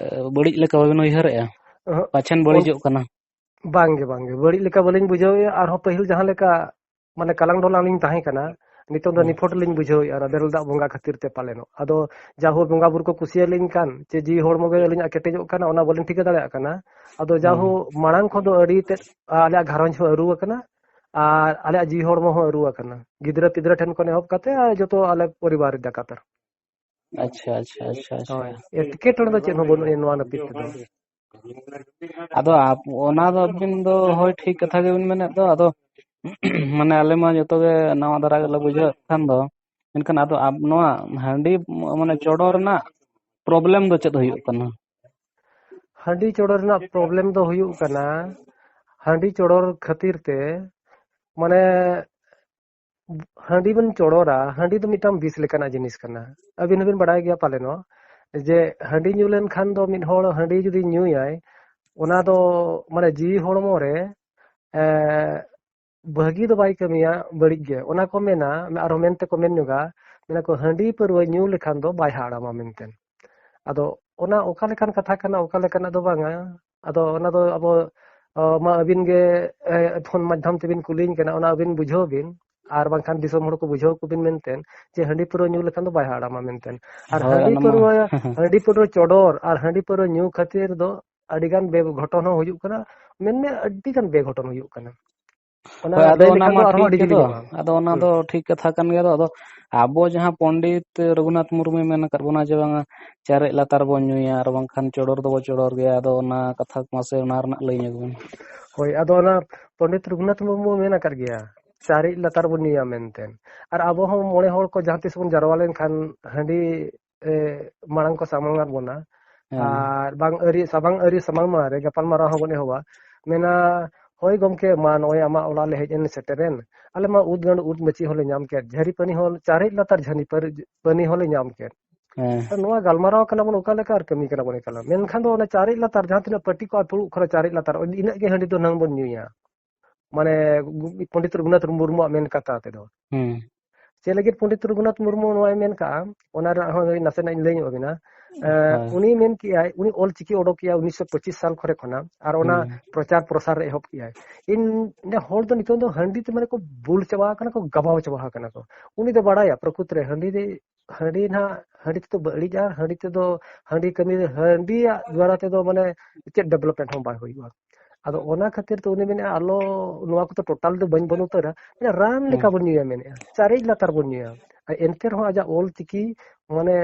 ᱵᱟᱹᱲᱤᱡ ᱞᱮᱠᱟ ᱵᱟᱹᱵᱤᱱ ᱩᱭᱦᱟᱹᱨᱮᱫᱼᱟ? ᱚᱦᱚᱸᱜ, ᱯᱟᱪᱷᱮᱱ ᱚᱱ-, ᱵᱟᱹᱲᱤᱡᱚᱜ ᱠᱟᱱᱟ᱾ ᱵᱟᱝᱜᱮ, ᱵᱟᱝᱜᱮ, ᱵᱟᱹᱲᱤᱡ ᱞᱮᱠᱟ ᱵᱟᱹᱞᱤᱧ ᱵᱩᱡᱷᱟᱹᱣᱮᱫᱼᱟ᱾ ᱟᱨᱦᱚᱸ ᱯᱟᱹᱦᱤᱞ ᱡᱟᱦᱟᱸ ᱞᱮᱠᱟ ᱢᱟᱱᱮ ᱠᱟᱞᱟᱝ ᱰᱚᱞᱟᱝ ᱞᱤᱧ ᱛᱟᱦᱮᱸ ᱠᱟᱱᱟ, ᱱᱤᱛᱚᱝ ᱫᱚ ᱦᱮᱸ᱾ ᱱᱤᱯᱷᱩᱴ ᱞᱤᱧ ᱵᱩᱡᱷᱟᱹᱣᱮᱫᱼᱟ ᱚᱱᱟ ᱵᱮᱨᱮᱞ ᱫᱟᱜ ᱵᱚᱸᱜᱟ ᱠᱷᱟᱹᱛᱤᱨ ᱛᱮ ᱯᱟᱞᱮᱱᱚᱜ᱾ ᱟᱫᱚ ᱡᱟᱦᱳ ᱵᱚᱸᱜᱟ ᱵᱩᱨᱩ ᱠᱚ ᱠᱩᱥᱤᱭᱟᱞᱤᱧ ᱠᱟᱱ, ᱪᱮ ᱡᱤᱣᱤ ᱦᱚᱲᱢᱚ ᱜᱮ ᱟᱹᱞᱤᱧᱟᱜ ᱠᱮᱴᱮᱡᱚᱜ ᱠᱟᱱᱟ, ᱚᱱᱟ ᱵᱟᱹᱞᱤᱧ ᱴᱷᱤᱠᱟᱹ ᱫᱟᱲᱮᱭᱟᱜ ᱠᱟᱱᱟ᱾ ᱟᱫᱚ ᱡᱟᱦᱳ ᱦᱮᱸ᱾ ᱢᱟᱲᱟᱝ ᱠᱷᱚᱱ ᱫᱚ ᱟᱹᱰᱤ ᱛᱮᱫ ᱟᱞᱮᱭᱟᱜ ᱜᱷᱟᱨᱚᱸᱡᱽ ᱦᱚᱸ ᱟᱹᱨᱩ ᱟᱠᱟᱱᱟ ᱟᱨ ᱟᱞᱮᱭᱟᱜ ᱡᱤᱣᱤ ᱦᱚᱲᱢᱚ ᱦᱚᱸ ᱟᱹᱨᱩ ᱟᱠᱟᱱᱟ, ᱜᱤᱫᱽᱨᱟᱹ ᱯᱤᱫᱽᱨᱟᱹ ᱴᱷᱮᱱ ᱠᱷᱚᱱ ᱮᱦᱚᱵ ᱠᱟᱛᱮ ᱟᱨ ᱡᱚᱛᱚ ᱟᱞᱮ ᱯᱚᱨᱤᱵᱟᱨ ᱞᱮᱠᱟᱛᱮ᱾ ᱟᱪᱪᱷᱟ, ᱟᱪᱪᱷᱟ, ᱟᱪᱪᱷᱟ, ᱟᱪᱪᱷᱟ᱾ ᱦᱳᱭ, ᱮᱴᱠᱮᱴᱚᱬᱮ ᱫᱚ ᱪᱮᱫ ᱦᱚᱸ ᱵᱟᱹᱱᱩᱜᱼᱟ ᱱᱚᱣᱟ ᱱᱟᱹᱯᱤᱛ ᱛᱮᱫᱚ᱾ ᱟᱫᱚ ᱟᱯ-, ᱚᱱᱟ ᱫᱚ ᱟᱹᱵᱤᱱ ᱫᱚ ᱦᱳᱭ ᱴᱷᱤᱠ ᱠᱟᱛᱷᱟ ᱜᱮᱵᱤᱱ ᱢᱮᱱᱮᱫ ᱫᱚ, ᱟᱫᱚ ᱢᱟᱱᱮ ᱟᱞᱮ ᱢᱟ ᱡᱚᱛᱚ ᱜᱮ ᱱᱟᱣᱟ ᱫᱷᱟᱨᱟ ᱜᱮᱞᱮ ᱵᱩᱡᱷᱟᱹᱣᱮᱫ ᱠᱷᱟᱱ ᱫᱚ, ᱢᱮᱱᱠᱷᱟᱱ ᱟᱫᱚ ᱟᱯ-, ᱱᱚᱣᱟ ᱦᱟᱺᱰᱤ ᱢᱟᱱᱮ ᱪᱚᱰᱚᱨ ᱨᱮᱱᱟᱜ problem ᱫᱚ ᱪᱮᱫ ᱦᱩᱭᱩᱜ ᱠᱟᱱᱟ? ᱦᱟᱺᱰᱤ ᱪᱚᱰᱚᱨ ᱨᱮᱱᱟᱜ problem ᱫᱚ ᱦᱩᱭᱩᱜ ᱠᱟᱱᱟ, ᱦᱟᱺᱰᱤ ᱪᱚᱰᱚᱨ ᱠᱷᱟᱹᱛᱤᱨ ᱛᱮ, ᱢᱟᱱᱮ, ᱦᱟᱺᱰᱤ ᱵᱚᱱ ᱪᱚᱰᱚᱨᱟ, ᱦᱟᱺᱰᱤ ᱫᱚ ᱢᱤᱫᱴᱟᱝ ᱵᱤᱥ ᱞᱮᱠᱟᱱᱟᱜ ᱡᱤᱱᱤᱥ ᱠᱟᱱᱟ᱾ ᱟᱹᱵᱤᱱ ᱦᱚᱸᱵᱤᱱ ᱵᱟᱲᱟᱭ ᱜᱮᱭᱟ ᱯᱟᱞᱮᱱᱚᱜ, ᱡᱮ ᱦᱟᱺᱰᱤ ᱧᱩ ᱞᱮᱱᱠᱷᱟᱱ ᱫᱚ, ᱢᱤᱫ ᱦᱚᱲ ᱦᱟᱺᱰᱤ ᱡᱩᱫᱤ ᱧᱩᱭᱟᱭ, ᱚᱱᱟ ᱫᱚ, ᱢᱟᱱᱮ, ᱡᱤᱣᱤ ᱦᱚᱲᱢᱚ ᱨᱮ, ᱮ, ᱵᱷᱟᱹᱜᱤ ᱫᱚ ᱵᱟᱭ ᱠᱟᱹᱢᱤᱭᱟ, ᱵᱟᱹᱲᱤᱡ ᱜᱮ᱾ ᱚᱱᱟ ᱠᱚ ᱢᱮᱱᱟ, ᱟᱨᱦᱚᱸ ᱢᱮᱱ ᱛᱮᱠᱚ ᱢᱮᱱ ᱧᱚᱜᱟ, ᱢᱮᱱᱟ ᱠᱚ, "ᱦᱟᱺᱰᱤ ᱯᱟᱹᱨᱣᱟᱹ ᱧᱩ ᱞᱮᱠᱷᱟᱱ ᱫᱚ ᱵᱟᱭ ᱦᱟᱲᱟᱢᱟ" ᱢᱮᱱᱛᱮ᱾ ᱟᱫᱚ ᱚᱱᱟ ᱚᱠᱟ ᱞᱮᱠᱟᱱ ᱠᱟᱛᱷᱟ ᱠᱟᱱᱟ, ᱚᱠᱟ ᱞᱮᱠᱟᱱᱟᱜ ᱫᱚ ᱵᱟᱝᱟ᱾ ᱟᱫᱚ ᱚᱱᱟ ᱫᱚ ᱟᱵᱚ, ᱚ, ᱢᱟ ᱟᱹᱵᱤᱱ ᱜᱮ, ᱮ, ᱯᱷᱳᱱ ᱢᱟᱫᱽᱫᱷᱚᱢ ᱛᱮᱵᱤᱱ ᱠᱩᱞᱤᱧ ᱠᱟᱱᱟ, ᱚᱱᱟ ᱟᱹᱵᱤᱱ ᱵᱩᱡᱷᱟᱹᱣ ᱵᱤᱱ᱾ ᱟᱨ ᱵᱟᱝᱠᱷᱟᱱ ᱫᱤᱥᱚᱢ ᱦᱚᱲ ᱠᱚ ᱵᱩᱡᱷᱟᱹᱣ ᱠᱚᱵᱤᱱ ᱢᱮᱱᱛᱮ, ᱡᱮ ᱦᱟᱺᱰᱤ ᱯᱟᱹᱨᱣᱟᱹ ᱧᱩ ᱞᱮᱠᱷᱟᱱ ᱫᱚ ᱵᱟᱭ ᱦᱟᱲᱟᱢᱟ ᱢᱮᱱᱛᱮ᱾ ᱟᱨ ᱦᱳᱭ, ᱦᱟᱺᱰᱤ ᱚᱱᱟ ᱢᱟ᱾ ᱯᱟᱹᱨᱣᱟᱹ, ᱦᱟᱺᱰᱤ ᱯᱟᱹᱨᱣᱟᱹ ᱪᱚᱰᱚᱨ ᱟᱨ ᱦᱟᱺᱰᱤ ᱯᱟᱹᱨᱣᱟᱹ ᱧᱩ ᱠᱷᱟᱹᱛᱤᱨ ᱫᱚ ᱟᱹᱰᱤ ᱜᱟᱱ ᱵᱮ-, ᱜᱷᱚᱴᱚᱱ ᱦᱚᱸ ᱦᱩᱭᱩᱜ ᱠᱟᱱᱟ, ᱢᱮᱱᱢᱮ ᱟᱹᱰᱤ ᱜᱟᱱ ᱵᱮᱜᱷᱚᱴᱚᱱ ᱦᱩᱭᱩᱜ ᱠᱟᱱᱟ᱾ ᱚᱱᱟ ᱦᱳᱭ, ᱟᱫᱚ ᱞᱟᱹᱭ ᱚᱱᱟ ᱞᱮᱠᱷᱟᱱ ᱢᱟ ᱫᱚ ᱟᱨᱦᱚᱸ ᱴᱷᱤᱠ ᱟᱹᱰᱤ ᱜᱮ ᱡᱤᱞᱤᱧᱚᱜᱼᱟ᱾ ᱟᱫᱚ ᱚᱱᱟ ᱦᱩᱸ᱾ ᱫᱚ ᱴᱷᱤᱠ ᱠᱟᱛᱷᱟ ᱠᱟᱱ ᱜᱮᱭᱟ᱾ ᱟᱫᱚ, ᱟᱫᱚ ᱟᱵᱚ ᱡᱟᱦᱟᱸ ᱯᱚᱱᱰᱤᱛ ᱨᱚᱜᱷᱩᱱᱟᱛᱷ ᱢᱩᱨᱢᱩᱭ ᱢᱮᱱ ᱟᱠᱟᱫ ᱵᱚᱱᱟ ᱡᱮ ᱵᱟᱝᱟ, ᱪᱟᱨᱮᱡ ᱞᱟᱛᱟᱨ ᱵᱚᱱ ᱧᱩᱭᱟ ᱟᱨ ᱵᱟᱝᱠᱷᱟᱱ ᱪᱚᱰᱚᱨ ᱫᱚᱵᱚ ᱪᱚᱰᱚᱨ ᱜᱮᱭᱟ, ᱟᱫᱚ ᱚᱱᱟ ᱠᱟᱛᱷᱟ ᱢᱟᱥᱮ ᱚᱱᱟ ᱨᱮᱱᱟᱜ ᱞᱟᱹᱭ ᱧᱚᱜ ᱵᱤᱱ᱾ ᱦᱳᱭ, ᱟᱫᱚ ᱚᱱᱟ ᱯᱚᱱᱰᱤᱛ ᱨᱚᱜᱷᱩᱱᱟᱛᱷ ᱢᱩᱨᱢᱩ ᱢᱮᱱ ᱟᱠᱟᱫ ᱜᱮᱭᱟ, ᱪᱟᱨᱮᱡ ᱞᱟᱛᱟᱨ ᱵᱚᱱ ᱧᱩᱭᱟ ᱢᱮᱱᱛᱮ᱾ ᱟᱨ ᱟᱵᱚ ᱦᱚᱸ ᱢᱚᱬᱮ ᱦᱚᱲ ᱠᱚ ᱡᱟᱦᱟᱸ ᱛᱤᱥ ᱵᱚᱱ ᱡᱟᱨᱣᱟ ᱞᱮᱱᱠᱷᱟᱱ ᱦᱟᱺᱰᱤ, ᱮ, ᱢᱟᱲᱟᱝ ᱠᱚ ᱥᱟᱢᱟᱝ ᱟᱫ ᱵᱚᱱᱟ᱾ ᱦᱮᱸ᱾ ᱟᱨ ᱵᱟᱝ ᱟᱹᱨᱤ, ᱥᱟᱢᱟᱝ ᱟᱹᱨᱤ ᱥᱟᱢᱟᱝ ᱢᱟᱲᱟᱝ ᱨᱮ ᱜᱟᱯᱟᱞ ᱢᱟᱨᱟᱣ ᱦᱚᱸᱵᱚᱱ ᱮᱦᱚᱵᱟ᱾ ᱢᱮᱱᱟ, "ᱦᱳᱭ ᱜᱚᱢᱠᱮ, ᱢᱟ ᱱᱚᱜᱼᱚᱭ ᱟᱢᱟᱜ ᱚᱲᱟᱜ ᱞᱮ ᱦᱮᱡ ᱮᱱ ᱥᱮᱴᱮᱨᱮᱱ, ᱟᱞᱮ ᱢᱟ ᱩᱫ ᱜᱟᱸᱰᱚ ᱩᱫ ᱢᱟᱹᱪᱤ ᱦᱚᱸᱞᱮ ᱧᱟᱢ ᱠᱮᱫ, ᱡᱷᱟᱹᱨᱤ ᱯᱟᱹᱱᱤ ᱦᱚᱸ, ᱪᱟᱨᱮᱡ ᱞᱟᱛᱟᱨ ᱡᱷᱟᱹᱨᱤ ᱯᱟᱹᱨ-, ᱯᱟᱹᱱᱤ ᱦᱚᱸᱞᱮ ᱧᱟᱢ ᱠᱮᱫ᱾ ᱦᱮᱸ᱾ ᱟᱨ ᱱᱚᱣᱟ ᱜᱟᱞᱢᱟᱨᱟᱣ ᱠᱟᱱᱟ ᱵᱚᱱ ᱚᱠᱟ ᱞᱮᱠᱟ ᱟᱨ ᱠᱟᱹᱢᱤ ᱠᱟᱱᱟ ᱵᱚᱱ ᱮᱠᱟᱞ?" ᱢᱮᱱᱠᱷᱟᱱ ᱫᱚ ᱚᱱᱟ ᱪᱟᱨᱮᱡ ᱞᱟᱛᱟᱨ ᱡᱟᱦᱟᱸ ᱛᱤᱱᱟᱹᱜ ᱯᱟᱹᱴᱤ ᱠᱚ ᱟᱹᱛᱩᱲᱩᱜ ᱠᱟᱱᱟ ᱪᱟᱨᱮᱡ ᱞᱟᱛᱟᱨ, ᱤᱱᱟᱹᱜ ᱜᱮ ᱦᱟᱺᱰᱤ ᱫᱚ ᱱᱟᱝ ᱵᱚᱱ ᱧᱩᱭᱟ᱾ ᱢᱟᱱᱮ, ᱜᱩ-, ᱯᱚᱱᱰᱤᱛ ᱨᱚᱜᱷᱩᱱᱟᱛᱷ ᱢᱩᱨᱢᱩᱣᱟᱜ ᱢᱮᱱ ᱠᱟᱛᱷᱟ ᱛᱮᱫᱚ᱾ ᱦᱩᱸ᱾ ᱪᱮᱫ ᱞᱟᱹᱜᱤᱫ ᱯᱚᱱᱰᱤᱛ ᱨᱚᱜᱷᱩᱱᱟᱛᱷ ᱢᱩᱨᱢᱩ ᱱᱚᱣᱟᱭ ᱢᱮᱱ ᱠᱟᱜᱼᱟ, ᱚᱱᱟ ᱨᱮᱱᱟᱜ ᱦᱚᱸ ᱱᱟᱥᱮᱱᱟᱜ ᱤᱧ ᱞᱟᱹᱭ ᱧᱚᱜ ᱟᱵᱤᱱᱟ᱾ ᱮ, ᱦᱳᱭ᱾ ᱩᱱᱤ ᱢᱮᱱ ᱠᱮᱜᱼᱟᱭ, ᱩᱱᱤ ᱚᱞ ᱪᱤᱠᱤ ᱚᱰᱚᱠ ᱠᱮᱜᱼᱟᱭ ᱩᱱᱤᱥᱥᱚ ᱯᱚᱸᱪᱤᱥ ᱥᱟᱞ ᱠᱚᱨᱮ ᱠᱷᱚᱱᱟᱜ, ᱟᱨ ᱚᱱᱟ ᱦᱩᱸ᱾ ᱯᱨᱚᱪᱟᱨ ᱯᱨᱚᱥᱟᱨ ᱨᱮ ᱮᱦᱚᱵ ᱠᱮᱜᱼᱟᱭ᱾ ᱤᱧ, ᱤᱧ ᱦᱚᱲ ᱫᱚ ᱱᱤᱛᱚᱝ ᱫᱚ ᱦᱟᱺᱰᱤ ᱛᱮ ᱢᱟᱱᱮ ᱠᱚ ᱵᱩᱞ ᱪᱟᱵᱟ ᱟᱠᱟᱱᱟ ᱠᱚ, ᱜᱟᱵᱟᱣ ᱪᱟᱵᱟ ᱟᱠᱟᱱᱟ ᱠᱚ᱾ ᱩᱱᱤ ᱫᱚ ᱵᱟᱲᱟᱭᱟ ᱯᱨᱚᱠᱨᱤᱛ ᱨᱮ ᱦᱟᱺᱰᱤ ᱫᱚ, ᱦᱟᱺᱰᱤ ᱱᱟᱦᱟᱜ, ᱦᱟᱺᱰᱤ ᱛᱮᱫᱚ ᱵᱟᱹᱲᱤᱡᱼᱟ, ᱦᱟᱺᱰᱤ ᱛᱮᱫᱚ, ᱦᱟᱺᱰᱤ ᱠᱟᱹᱢᱤ ᱨᱮ, ᱦᱟᱺᱰᱤᱭᱟᱜ ᱫᱣᱟᱨᱟ ᱛᱮᱫᱚ ᱢᱟᱱᱮ ᱪᱮᱫ development ᱦᱚᱸ ᱵᱟᱝ ᱦᱩᱭᱩᱜᱼᱟ᱾ ᱟᱫᱚ ᱚᱱᱟ ᱠᱷᱟᱹᱛᱤᱨ ᱛᱮ ᱩᱱᱤ ᱢᱮᱱᱮᱫᱼᱟ, "ᱟᱞᱚ, ᱱᱚᱣᱟ ᱠᱚᱫᱚ total ᱫᱚ ᱵᱟᱹᱧ ᱵᱚᱱ ᱩᱛᱟᱹᱨᱟ, ᱢᱟᱱᱮ ᱨᱟᱱ ᱦᱩᱸ᱾ ᱞᱮᱠᱟ ᱵᱚᱱ ᱧᱩᱭᱟ", ᱢᱮᱱᱮᱫᱼᱟ, ᱪᱟᱨᱮᱡ ᱞᱟᱛᱟᱨ ᱵᱚᱱ ᱧᱩᱭᱟ᱾ ᱟᱨ ᱮᱱᱛᱮ ᱨᱮᱦᱚᱸ ᱟᱡᱟᱜ ᱚᱞ ᱪᱤᱠᱤ ᱢᱟᱱᱮ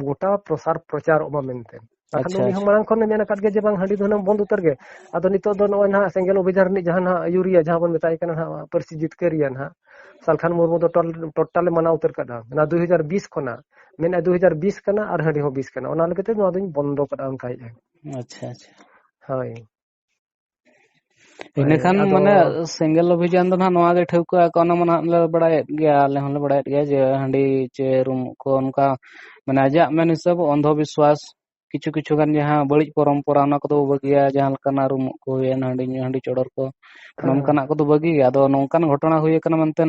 ᱜᱚᱴᱟ ᱯᱨᱚᱥᱟᱨ ᱯᱨᱚᱪᱟᱨᱚᱜ ᱢᱟ ᱢᱮᱱᱛᱮ᱾ ᱵᱟᱠᱷᱟᱱ ᱟᱪᱪᱷᱟ, ᱩᱱᱤ ᱦᱚᱸ ᱟᱪᱪᱷᱟ᱾ ᱢᱟᱲᱟᱝ ᱠᱷᱚᱱ ᱮ ᱢᱮᱱ ᱟᱠᱟᱫ ᱜᱮᱭᱟ ᱡᱮ ᱵᱟᱝ, ᱦᱟᱺᱰᱤ ᱫᱚ ᱦᱩᱱᱟᱹᱝ ᱵᱚᱱᱫ ᱩᱛᱟᱹᱨ ᱜᱮ᱾ ᱟᱫᱚ ᱱᱤᱛᱚᱜ ᱫᱚ ᱱᱚᱜᱼᱚᱭ ᱱᱟᱦᱟᱜ ᱥᱮᱸᱜᱮᱞ ᱚᱵᱷᱤᱡᱟᱱ ᱨᱤᱱᱤᱡ ᱡᱟᱦᱟᱸ ᱱᱟᱦᱟᱜ ᱟᱹᱭᱩᱨᱤᱭᱟ, ᱡᱟᱦᱟᱸ ᱵᱚᱱ ᱢᱮᱛᱟᱭ ᱠᱟᱱᱟ ᱱᱟᱦᱟᱜ ᱯᱟᱹᱨᱥᱤ ᱡᱤᱛᱠᱟᱹᱨᱤᱭᱟ ᱱᱟᱦᱟᱜ, ᱥᱟᱞᱠᱷᱟᱱ ᱢᱩᱨᱢᱩ ᱫᱚ ᱴᱚᱞ-, total ᱮ ᱢᱟᱱᱟᱣ ᱩᱛᱟᱹᱨ ᱠᱟᱫᱟ᱾ ᱚᱱᱟ ᱫᱩ ᱦᱟᱡᱟᱨ ᱵᱤᱥ ᱠᱷᱚᱱᱟᱜ ᱢᱮᱱᱮᱫᱼᱟ, ᱫᱩ ᱦᱟᱡᱟᱨ ᱵᱤᱥ ᱠᱟᱱᱟ ᱟᱨ ᱦᱟᱺᱰᱤ ᱦᱚᱸ ᱵᱤᱥ ᱠᱟᱱᱟ, ᱚᱱᱟ ᱞᱟᱹᱜᱤᱫ ᱛᱮ ᱱᱚᱣᱟ ᱫᱚᱧ ᱵᱚᱱᱫᱚ ᱠᱟᱫᱟ, ᱚᱱᱠᱟᱭᱮᱫᱼᱟᱭ᱾ ᱟᱪᱪᱷᱟ, ᱟᱪᱪᱷᱟ᱾ ᱦᱳᱭ᱾ ᱤᱱᱟᱹᱠᱷᱟᱱ ᱟᱫᱚ ᱢᱟᱱᱮ ᱥᱮᱸᱜᱮᱞ ᱚᱵᱷᱤᱡᱟᱱ ᱫᱚ ᱱᱟᱦᱟᱜ ᱱᱚᱣᱟ ᱜᱮ ᱴᱷᱟᱹᱣᱠᱟᱹ ᱟᱠᱚ, ᱚᱱᱟ ᱢᱟ ᱱᱟᱦᱟᱜ ᱞᱮ ᱵᱟᱲᱟᱭᱮᱫ ᱜᱮᱭᱟ, ᱟᱞᱮ ᱦᱚᱸᱞᱮ ᱵᱟᱲᱟᱭᱮᱫ ᱜᱮᱭᱟ ᱡᱮ ᱦᱟᱺᱰᱤ ᱪᱮ ᱨᱩᱢ ᱠᱚ ᱚᱱᱠᱟ ᱢᱟᱱᱮ ᱟᱡᱟᱜ ᱢᱮᱱ ᱦᱤᱥᱟᱹᱵ ᱚᱱᱫᱷᱚ ᱵᱤᱥᱣᱟᱥ, ᱠᱤᱪᱷᱩ ᱠᱤᱪᱷᱩ ᱜᱟᱱ ᱡᱟᱦᱟᱸ ᱵᱟᱹᱲᱤᱡ ᱯᱚᱨᱚᱢᱯᱚᱨᱟ ᱚᱱᱟ ᱠᱚᱫᱚ ᱵᱟᱹᱜᱤᱭᱟ, ᱡᱟᱦᱟᱸ ᱞᱮᱠᱟᱱᱟᱜ ᱨᱩᱢᱩᱜ ᱠᱚ ᱦᱩᱭᱮᱱ, ᱦᱟᱺᱰᱤ ᱧᱩ, ᱦᱟᱺᱰᱤ ᱪᱚᱰᱚᱨ ᱠᱚ, ᱦᱮᱸ, ᱦᱮᱸ᱾ ᱱᱚᱝᱠᱟᱱᱟᱜ ᱠᱚᱫᱚ ᱵᱟᱹᱜᱤ ᱜᱮ᱾ ᱟᱫᱚ ᱱᱚᱝᱠᱟᱱ ᱜᱷᱚᱴᱚᱱᱟ ᱦᱩᱭ ᱟᱠᱟᱱᱟ ᱢᱮᱱᱛᱮ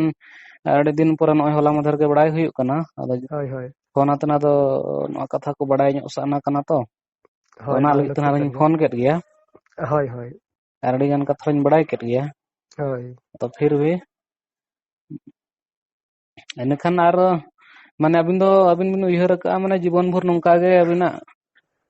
ᱟᱹᱰᱤ ᱫᱤᱱ ᱯᱚᱨᱮ ᱱᱚᱜᱼᱚᱭ ᱦᱚᱞᱟ ᱢᱟᱫᱷᱮᱨ ᱜᱮ ᱵᱟᱲᱟᱭ ᱦᱩᱭᱩᱜ ᱠᱟᱱᱟ᱾ ᱟᱫᱚ ᱦᱳᱭ, ᱦᱳᱭ᱾ ᱯᱷᱳᱱ ᱟᱛᱮ ᱱᱟᱜ ᱫᱚ ᱱᱚᱣᱟ ᱠᱟᱛᱷᱟ ᱠᱚ ᱵᱟᱲᱟᱭ ᱧᱚᱜ ᱥᱟᱱᱟ ᱠᱟᱱᱟ ᱛᱚ᱾ ᱛᱚ ᱦᱳᱭ, ᱚᱱᱟ ᱦᱳᱭ, ᱞᱟᱹᱜᱤᱫ ᱛᱮ ᱞᱟᱹᱠᱛᱤ ᱱᱟᱜ ᱠᱟᱱ ᱞᱤᱧ ᱜᱮᱭᱟ᱾ ᱯᱷᱳᱱ ᱠᱮᱫ ᱜᱮᱭᱟ᱾ ᱦᱳᱭ, ᱦᱳᱭ᱾ ᱟᱨ ᱟᱹᱰᱤ ᱜᱟᱱ ᱠᱟᱛᱷᱟ ᱞᱤᱧ ᱵᱟᱲᱟᱭ ᱠᱮᱫ ᱜᱮᱭᱟ᱾ ᱦᱳᱭ᱾ ᱛᱚ ᱯᱷᱤᱨ ᱵᱷᱤ ᱮᱱᱮᱠᱷᱟᱱ ᱟᱨ ᱢᱟᱱᱮ ᱟᱹᱵᱤᱱ ᱫᱚ, ᱟᱹᱵᱤᱱ ᱵᱤᱱ ᱩᱭᱦᱟᱹᱨ ᱟᱠᱟᱜᱼᱟ ᱢᱟᱱᱮ ᱡᱤᱵᱚᱱ ᱵᱷᱳᱨ ᱱᱚᱝᱠᱟ ᱜᱮ ᱟᱹᱵᱤᱱᱟᱜ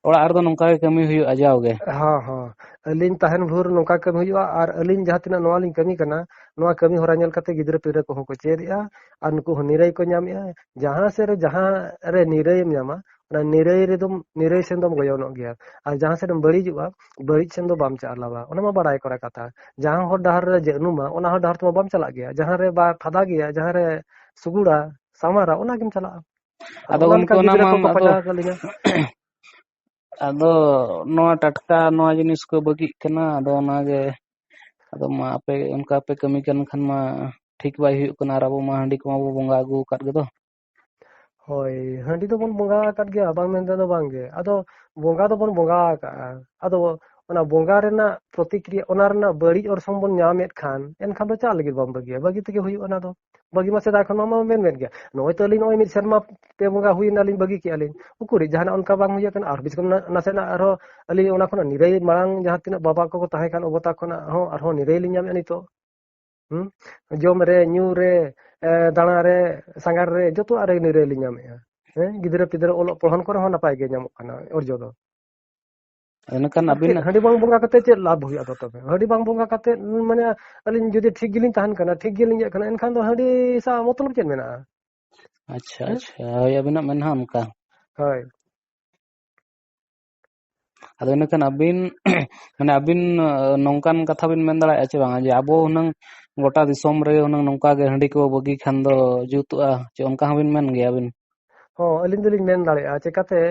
ᱚᱲᱟᱜ ᱨᱮᱫᱚ ᱱᱚᱝᱠᱟ ᱜᱮ ᱠᱟᱹᱢᱤ ᱦᱩᱭᱩᱜᱼᱟ ᱡᱟᱣ ᱜᱮ? ᱦᱚᱸ, ᱦᱚᱸ᱾ ᱟᱹᱞᱤᱧ ᱛᱟᱦᱮᱱ ᱵᱷᱳᱨ ᱱᱚᱝᱠᱟ ᱠᱟᱹᱢᱤ ᱦᱩᱭᱩᱜᱼᱟ, ᱟᱨ ᱟᱹᱞᱤᱧ ᱡᱟᱦᱟᱸ ᱛᱤᱱᱟᱹᱜ ᱱᱚᱣᱟ ᱞᱤᱧ ᱠᱟᱹᱢᱤ ᱠᱟᱱᱟ, ᱱᱚᱣᱟ ᱠᱟᱹᱢᱤ ᱦᱚᱨᱟ ᱧᱮᱞ ᱠᱟᱛᱮ ᱜᱤᱫᱽᱨᱟᱹ ᱯᱤᱫᱽᱨᱟᱹ ᱠᱚᱦᱚᱸ ᱠᱚ ᱪᱮᱫ ᱮᱜᱼᱟ, ᱟᱨ ᱱᱩᱠᱩ ᱦᱚᱸ ᱱᱤᱨᱟᱹᱭ ᱠᱚ ᱧᱟᱢᱮᱜᱼᱟ᱾ ᱡᱟᱦᱟᱸ ᱥᱮᱫ ᱨᱮ, ᱡᱟᱦᱟᱸ ᱨᱮ ᱱᱤᱨᱟᱹᱭᱮᱢ ᱧᱟᱢᱟ, ᱚᱱᱟ ᱱᱤᱨᱟᱹᱭ ᱨᱮᱫᱚᱢ, ᱱᱤᱨᱟᱹᱭ ᱥᱮᱱ ᱫᱚᱢ ᱜᱚᱭᱚᱱᱚᱜ ᱜᱮᱭᱟ, ᱟᱨ ᱡᱟᱦᱟᱸ ᱥᱮᱫ ᱮᱢ ᱵᱟᱹᱲᱤᱡᱚᱜᱼᱟ, ᱵᱟᱹᱲᱤᱡ ᱥᱮᱱ ᱫᱚ ᱵᱟᱢ ᱪᱟᱞᱟᱣᱟ᱾ ᱚᱱᱟ ᱢᱟ ᱵᱟᱲᱟᱭ ᱠᱚᱨᱟ ᱠᱟᱛᱷᱟ᱾ ᱡᱟᱦᱟᱸ ᱦᱚᱨ ᱰᱟᱦᱟᱨ ᱨᱮ ᱡᱟᱹᱱᱩᱢᱟ, ᱚᱱᱟ ᱦᱚᱨ ᱰᱟᱦᱟᱨ ᱛᱮᱢᱟ ᱵᱟᱢ ᱪᱟᱞᱟᱜ ᱜᱮᱭᱟ᱾ ᱡᱟᱦᱟᱸ ᱨᱮ ᱵᱟ-, ᱯᱷᱟᱫᱟ ᱜᱮᱭᱟ, ᱡᱟᱦᱟᱸ ᱨᱮ ᱥᱩᱜᱩᱲᱟ, ᱥᱟᱢᱟᱨᱟ, ᱚᱱᱟ ᱜᱮᱢ ᱪᱟᱞᱟᱜᱼᱟ᱾ ᱟᱫᱚ ᱟᱫᱚ ᱚᱱᱟ ᱜᱚᱢᱠᱮ, ᱞᱮᱠᱟ ᱚᱱᱟ ᱜᱤᱫᱽᱨᱟᱹ ᱢᱟ ᱠᱚᱠᱚ ᱟᱫᱚ ᱯᱟᱸᱡᱟ ᱟᱠᱟᱫ ᱞᱤᱧᱟ᱾ ᱟᱫᱚ ᱱᱚᱣᱟ ᱴᱟᱴᱠᱟ ᱱᱚᱣᱟ ᱡᱤᱱᱤᱥ ᱠᱚ ᱵᱟᱹᱜᱤᱜ ᱠᱟᱱᱟ, ᱟᱫᱚ ᱚᱱᱟᱜᱮ, ᱟᱫᱚ ᱢᱟ ᱟᱯᱮ ᱚᱱᱠᱟ ᱯᱮ ᱠᱟᱹᱢᱤ ᱠᱟᱱ ᱠᱷᱟᱱ ᱢᱟ ᱴᱷᱤᱠ ᱵᱟᱭ ᱦᱩᱭᱩᱜ ᱠᱟᱱᱟ, ᱟᱨ ᱟᱵᱚ ᱢᱟ ᱦᱟᱺᱰᱤ ᱠᱚᱢᱟ ᱵᱚ ᱵᱚᱸᱜᱟ ᱟᱹᱜᱩ ᱟᱠᱟᱫ ᱜᱮᱫᱚ᱾ ᱦᱳᱭ, ᱦᱟᱺᱰᱤ ᱫᱚᱵᱚᱱ ᱵᱚᱸᱜᱟ ᱟᱠᱟᱫ ᱜᱮᱭᱟ, ᱵᱟᱝ ᱢᱮᱱᱛᱮ ᱫᱚ ᱵᱟᱝ ᱜᱮ᱾ ᱟᱫᱚ ᱵᱚᱸᱜᱟ ᱫᱚᱵᱚᱱ ᱵᱚᱸᱜᱟ ᱟᱠᱟᱜᱼᱟ, ᱟᱫᱚ ᱚᱱᱟ ᱵᱚᱸᱜᱟ ᱨᱮᱱᱟᱜ ᱯᱨᱚᱛᱤᱠᱨᱤᱭᱟ, ᱚᱱᱟ ᱨᱮᱱᱟᱜ ᱵᱟᱹᱲᱤᱡ ᱚᱨᱥᱚᱝ ᱵᱚᱱ ᱧᱟᱢᱮᱫ ᱠᱷᱟᱱ, ᱮᱱᱠᱷᱟᱱ ᱫᱚ ᱪᱟᱜ ᱞᱟᱹᱜᱤᱫ ᱵᱟᱢ ᱵᱟᱹᱜᱤᱭᱟ? ᱵᱟᱹᱜᱤ ᱛᱮᱜᱮ ᱦᱩᱭᱩᱜᱼᱟ ᱚᱱᱟ ᱫᱚ᱾ ᱵᱟᱹᱜᱤ ᱢᱟ ᱥᱮᱫᱟᱭ ᱠᱷᱚᱱ ᱢᱟ ᱢᱮᱱ ᱢᱮᱱ ᱜᱮᱭᱟ᱾ ᱱᱚᱜᱼᱚᱭ ᱛᱚ ᱟᱹᱞᱤᱧ ᱱᱚᱜᱼᱚᱭ ᱢᱤᱫ ᱥᱮᱨᱢᱟ ᱯᱮ ᱵᱚᱸᱜᱟ ᱦᱩᱭᱱᱟ, ᱞᱤᱧ ᱵᱟᱹᱜᱤ ᱠᱮᱜᱼᱟ ᱞᱤᱧ᱾ ᱩᱠᱩᱨᱤᱡ ᱡᱟᱦᱟᱱᱟᱜ ᱚᱱᱠᱟ ᱵᱟᱝ ᱦᱩᱭ ᱟᱠᱟᱱᱟ᱾ ᱟᱨ ᱵᱤᱥ ᱠᱚᱢ ᱱᱟ-, ᱱᱟᱥᱮᱱᱟᱜ ᱟᱨᱦᱚᱸ ᱟᱹᱞᱤᱧ ᱚᱱᱟ ᱠᱷᱚᱱᱟᱜ ᱱᱤᱨᱟᱹᱭ, ᱢᱟᱲᱟᱝ ᱡᱟᱦᱟᱸ ᱛᱤᱱᱟᱹᱜ ᱵᱟᱵᱟ ᱠᱚᱠᱚ ᱛᱟᱦᱮᱸ ᱠᱟᱱ ᱚᱵᱚᱛᱟ ᱠᱷᱚᱱᱟᱜ ᱦᱚᱸ ᱟᱨᱦᱚᱸ ᱱᱤᱨᱟᱹᱭ ᱞᱤᱧ ᱧᱟᱢᱮᱫᱼᱟ ᱱᱤᱛᱚᱜ᱾ ᱦᱩᱸ? ᱡᱚᱢ ᱨᱮ, ᱧᱩ ᱨᱮ, ᱮ, ᱫᱟᱬᱟ ᱨᱮ, ᱥᱟᱸᱜᱷᱟᱨ ᱨᱮ, ᱡᱚᱛᱚᱣᱟᱜ ᱨᱮ ᱱᱤᱨᱟᱹᱭ ᱞᱤᱧ ᱧᱟᱢᱮᱫᱼᱟ᱾ ᱦᱮᱸ? ᱜᱤᱫᱽᱨᱟᱹ ᱯᱤᱫᱽᱨᱟᱹ ᱚᱞᱚᱜ ᱯᱚᱲᱦᱚᱱ ᱠᱚᱨᱮ ᱦᱚᱸ ᱱᱟᱯᱟᱭ ᱜᱮ ᱧᱟᱢᱚᱜ ᱠᱟᱱᱟ ᱚᱨᱡᱚ ᱫᱚ᱾ ᱮᱱᱠᱷᱟᱱ ᱟᱨ ᱟᱹᱵᱤᱱ ᱪᱮᱫ ᱦᱟᱺᱰᱤ ᱵᱟᱝ ᱵᱚᱸᱜᱟ ᱠᱟᱛᱮ ᱪᱮᱫ ᱞᱟᱵᱷ ᱦᱩᱭᱩᱜᱼᱟ ᱟᱫᱚ ᱛᱚᱵᱮ? ᱦᱟᱺᱰᱤ ᱵᱟᱝ ᱵᱚᱸᱜᱟ ᱠᱟᱛᱮ, ᱢᱟᱱᱮ, ᱟᱹᱞᱤᱧ ᱡᱩᱫᱤ ᱴᱷᱤᱠ ᱜᱮᱞᱤᱧ ᱛᱟᱦᱮᱱ ᱠᱟᱱᱟ, ᱴᱷᱤᱠ ᱜᱮᱞᱤᱧ ᱤᱭᱟᱹᱜ ᱠᱟᱱᱟ, ᱮᱱᱠᱷᱟᱱ ᱫᱚ ᱦᱟᱺᱰᱤ ᱥᱟᱶ ᱢᱚᱛᱞᱚᱵ ᱪᱮᱫ ᱢᱮᱱᱟᱜᱼᱟ? ᱟᱪᱪᱷᱟ, ᱦᱮᱸ? ᱟᱪᱪᱷᱟ᱾ ᱦᱳᱭ, ᱟᱹᱵᱤᱱᱟᱜ ᱢᱮᱱ ᱦᱚᱸ ᱚᱱᱠᱟ᱾ ᱦᱳᱭ᱾ ᱟᱫᱚ ᱤᱱᱟᱹᱠᱷᱟᱱ ᱟᱹᱵᱤᱱ, ᱢᱟᱱᱮ, ᱟᱹᱵᱤᱱ, ᱟᱸ, ᱱᱚᱝᱠᱟᱱ ᱠᱟᱛᱷᱟ ᱵᱤᱱ ᱢᱮᱱ ᱫᱟᱲᱮᱭᱟᱜᱼᱟ ᱪᱮ ᱵᱟᱝᱟ ᱡᱮ ᱟᱵᱚ ᱦᱩᱱᱟᱹᱝ ᱜᱚᱴᱟ ᱫᱤᱥᱚᱢ ᱨᱮ ᱦᱩᱱᱟᱹᱝ ᱱᱚᱝᱠᱟ ᱜᱮ ᱦᱟᱺᱰᱤ ᱠᱚ ᱵᱟᱹᱜᱤ ᱠᱷᱟᱱ ᱫᱚ ᱡᱩᱛᱩᱜᱼᱟ, ᱪᱮ ᱚᱱᱠᱟ ᱦᱚᱸᱵᱤᱱ ᱢᱮᱱ ᱜᱮᱭᱟ ᱟᱹᱵᱤᱱ? ᱦᱚᱸ, ᱟᱹᱞᱤᱧ ᱫᱚᱞᱤᱧ ᱢᱮᱱ ᱫᱟᱲᱮᱭᱟᱜᱼᱟ᱾ ᱪᱮᱠᱟᱛᱮ?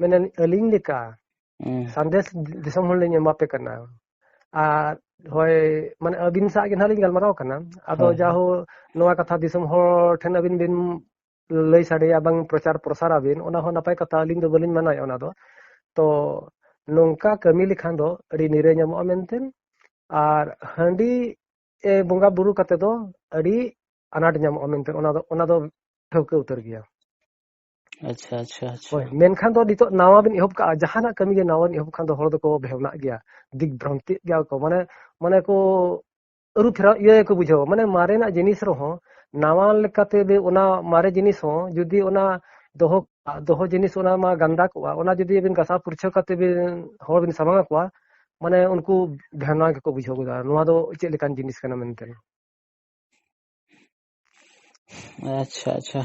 ᱢᱮᱱᱮᱱ ᱟᱹᱞᱤᱧ ᱞᱮᱠᱟ ᱦᱩᱸ᱾ ᱥᱟᱸᱫᱮᱥ ᱫᱤᱥᱚᱢ ᱦᱚᱲ ᱞᱤᱧ ᱮᱢᱟ ᱯᱮ ᱠᱟᱱᱟ᱾ ᱟᱨ ᱦᱳᱭ, ᱢᱟᱱᱮ ᱟᱹᱵᱤᱱ ᱥᱟᱶ ᱜᱮ ᱱᱟᱦᱟᱜ ᱞᱤᱧ ᱜᱟᱞᱢᱟᱨᱟᱣ ᱠᱟᱱᱟ᱾ ᱟᱫᱚ ᱦᱳᱭ, ᱦᱳᱭ᱾ ᱡᱟᱦᱳ, ᱱᱚᱣᱟ ᱠᱟᱛᱷᱟ ᱫᱤᱥᱚᱢ ᱦᱚᱲ ᱴᱷᱮᱱ ᱟᱹᱵᱤᱱ ᱵᱤᱱ ᱞᱟᱹᱭ ᱥᱟᱰᱮᱭᱟ, ᱵᱟᱝ ᱯᱨᱚᱪᱟᱨ ᱯᱨᱚᱥᱟᱨ ᱟᱵᱤᱱ, ᱚᱱᱟ ᱦᱚᱸ ᱱᱟᱯᱟᱭ ᱠᱟᱛᱷᱟ, ᱟᱹᱞᱤᱧ ᱫᱚ ᱵᱟᱹᱞᱤᱧ ᱢᱟᱱᱟᱭᱟ ᱚᱱᱟ ᱫᱚ᱾ ᱛᱚ ᱱᱚᱝᱠᱟ ᱠᱟᱹᱢᱤ ᱞᱮᱠᱷᱟᱱ ᱫᱚ ᱟᱹᱰᱤ ᱱᱤᱨᱟᱹᱭ ᱧᱟᱢᱚᱜᱼᱟ ᱢᱮᱱᱛᱮ, ᱟᱨ ᱦᱟᱺᱰᱤ ᱮ ᱵᱚᱸᱜᱟ ᱵᱩᱨᱩ ᱠᱟᱛᱮ ᱫᱚ ᱟᱹᱰᱤ ᱟᱱᱟᱴ ᱧᱟᱢᱚᱜᱼᱟ ᱢᱮᱱᱛᱮ, ᱚᱱᱟ ᱫᱚ, ᱚᱱᱟ ᱫᱚ ᱴᱷᱟᱹᱣᱠᱟᱹ ᱩᱛᱟᱹᱨ ᱜᱮᱭᱟ᱾ ᱟᱪᱪᱷᱟ, ᱟᱪᱪᱷᱟ, ᱟᱪᱪᱷᱟ᱾ ᱦᱳᱭ, ᱢᱮᱱᱠᱷᱟᱱ ᱫᱚ ᱱᱤᱛᱚᱜ ᱱᱟᱣᱟ ᱵᱤᱱ ᱮᱦᱚᱵ ᱠᱟᱜᱼᱟ, ᱡᱟᱦᱟᱱᱟᱜ ᱠᱟᱹᱢᱤ ᱜᱮ ᱱᱟᱣᱟ ᱵᱤᱱ ᱮᱦᱚᱵ ᱠᱷᱟᱱ ᱫᱚ ᱦᱚᱲ ᱫᱚᱠᱚ ᱵᱷᱮᱣᱱᱟᱜ ᱜᱮᱭᱟ, ᱫᱤᱜᱽᱵᱷᱨᱟᱱᱛᱤᱜ ᱜᱮᱭᱟ ᱠᱚ, ᱢᱟᱱᱮ, ᱢᱟᱱᱮ ᱠᱚ ᱟᱹᱨᱩ ᱯᱷᱮᱨᱟᱣ ᱤᱭᱟᱹ ᱜᱮᱠᱚ ᱵᱩᱡᱷᱟᱹᱣᱟ, ᱢᱟᱱᱮ ᱢᱟᱨᱮᱱᱟᱜ ᱡᱤᱱᱤᱥ ᱨᱮᱦᱚᱸ ᱱᱟᱣᱟ ᱞᱮᱠᱟᱛᱮ ᱵᱮ-, ᱚᱱᱟ ᱢᱟᱨᱮ ᱡᱤᱱᱤᱥ ᱦᱚᱸ ᱡᱩᱫᱤ ᱚᱱᱟ ᱫᱚᱦᱚ, ᱫᱚᱦᱚ ᱡᱤᱱᱤᱥ ᱚᱱᱟ ᱢᱟ ᱜᱟᱱᱫᱟ ᱠᱚᱜᱼᱟ, ᱚᱱᱟ ᱡᱩᱫᱤ ᱵᱤᱱ ᱜᱟᱥᱟᱣ ᱯᱷᱩᱨᱪᱷᱟᱹ ᱠᱟᱛᱮ ᱵᱤᱱ ᱦᱚᱲ ᱵᱤᱱ ᱥᱟᱢᱟᱝ ᱟᱠᱚᱣᱟ, ᱢᱟᱱᱮ ᱩᱱᱠᱩ ᱵᱷᱮᱣᱱᱟ ᱜᱮᱠᱚ ᱵᱩᱡᱷᱟᱹᱣ ᱜᱚᱫᱟ, ᱱᱚᱣᱟ ᱫᱚ ᱪᱮᱫ ᱞᱮᱠᱟᱱ ᱡᱤᱱᱤᱥ ᱠᱟᱱᱟ ᱢᱮᱱᱛᱮ᱾ ᱟᱪᱪᱷᱟ, ᱟᱪᱪᱷᱟ᱾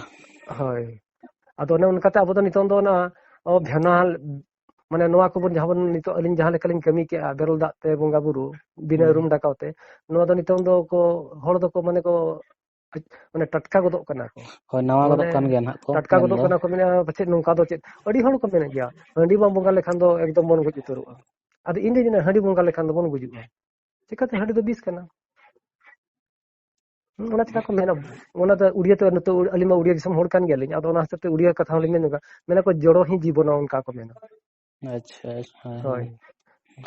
ᱦᱳᱭ᱾ ᱟᱫᱚ ᱚᱱᱮ ᱚᱱᱠᱟᱛᱮ ᱟᱵᱚ ᱫᱚ ᱱᱤᱛᱚᱝ ᱫᱚ ᱚᱱᱟ, ᱚ, ᱵᱷᱮᱣᱱᱟ, ᱢᱟᱱᱮ ᱱᱚᱣᱟ ᱠᱚᱵᱚᱱ ᱡᱟᱦᱟᱸ ᱵᱚᱱ ᱱᱤᱛᱚᱜ ᱟᱹᱞᱤᱧ ᱡᱟᱦᱟᱸ ᱞᱮᱠᱟᱞᱤᱧ ᱠᱟᱹᱢᱤ ᱠᱮᱜᱼᱟ, ᱵᱮᱨᱮᱞ ᱫᱟᱜ ᱛᱮ ᱵᱚᱸᱜᱟ ᱵᱩᱨᱩ, ᱵᱤᱱᱟᱹ ᱦᱩᱸ᱾ ᱨᱩᱢ ᱰᱟᱠᱟᱣ ᱛᱮ, ᱱᱚᱣᱟ ᱫᱚ ᱱᱤᱛᱚᱝ ᱫᱚ ᱠᱚ, ᱦᱚᱲ ᱫᱚᱠᱚ ᱢᱟᱱᱮ ᱠᱚ, ᱢᱟᱱᱮ ᱴᱟᱴᱠᱟ ᱜᱚᱫᱚᱜ ᱠᱟᱱᱟ ᱠᱚ᱾ ᱦᱳᱭ, ᱱᱟᱣᱟ ᱢᱟᱱᱮ ᱜᱚᱫᱚᱜ ᱠᱟᱱ ᱜᱮᱭᱟ ᱱᱟᱦᱟᱜ ᱠᱚ ᱴᱟᱴᱠᱟ ᱢᱮᱱ ᱜᱚᱫᱚᱜ ᱫᱚ᱾ ᱠᱟᱱᱟ ᱠᱚ, ᱢᱮᱱᱟ ᱯᱟᱪᱮᱫ ᱱᱚᱝᱠᱟ ᱫᱚ ᱪᱮᱫ? ᱟᱹᱰᱤ ᱦᱚᱲ ᱠᱚ ᱢᱮᱱᱮᱫ ᱜᱮᱭᱟ, "ᱦᱟᱺᱰᱤ ᱵᱟᱢ ᱵᱚᱸᱜᱟ ᱞᱮᱠᱷᱟᱱ ᱫᱚ ᱮᱠᱫᱚᱢ ᱵᱚᱱ ᱜᱚᱡ ᱩᱛᱟᱹᱨᱚᱜᱼᱟ᱾" ᱟᱫᱚ ᱤᱧ ᱫᱚᱧ ᱢᱮᱱᱟ, ᱦᱟᱺᱰᱤ ᱵᱚᱸᱜᱟ ᱞᱮᱠᱷᱟᱱ ᱫᱚᱵᱚᱱ ᱜᱩᱡᱩᱜᱼᱟ᱾ ᱪᱤᱠᱟᱹᱛᱮ? ᱦᱟᱺᱰᱤ ᱫᱚ ᱵᱤᱥ ᱠᱟᱱᱟ᱾ ᱦᱩᱸ, ᱚᱱᱟ ᱪᱤᱠᱟ ᱠᱚ ᱢᱮᱱᱟ, ᱚᱱᱟ ᱫᱚ ᱩᱲᱤᱭᱟ ᱛᱮ, ᱱᱤᱛᱚᱜ ᱟᱹᱞᱤᱧ ᱢᱟ ᱩᱲᱤᱭᱟ ᱫᱤᱥᱚᱢ ᱦᱚᱲ ᱠᱟᱱ ᱜᱮᱭᱟᱞᱤᱧ, ᱟᱫᱚ ᱚᱱᱟ ᱦᱚᱛᱮᱡ ᱛᱮ ᱩᱲᱤᱭᱟ ᱠᱟᱛᱷᱟ ᱦᱚᱸᱞᱤᱧ ᱢᱮᱱ ᱧᱚᱜᱟ, ᱢᱮᱱᱟ ᱠᱚ, "ᱡᱚᱲᱚ ᱦᱤ ᱡᱤᱵᱚᱱ", ᱚᱱᱠᱟ ᱠᱚ ᱢᱮᱱᱟ᱾ ᱟᱪᱪᱷᱟ, ᱟᱪᱪᱷᱟ, ᱦᱳᱭ᱾ ᱦᱳᱭ᱾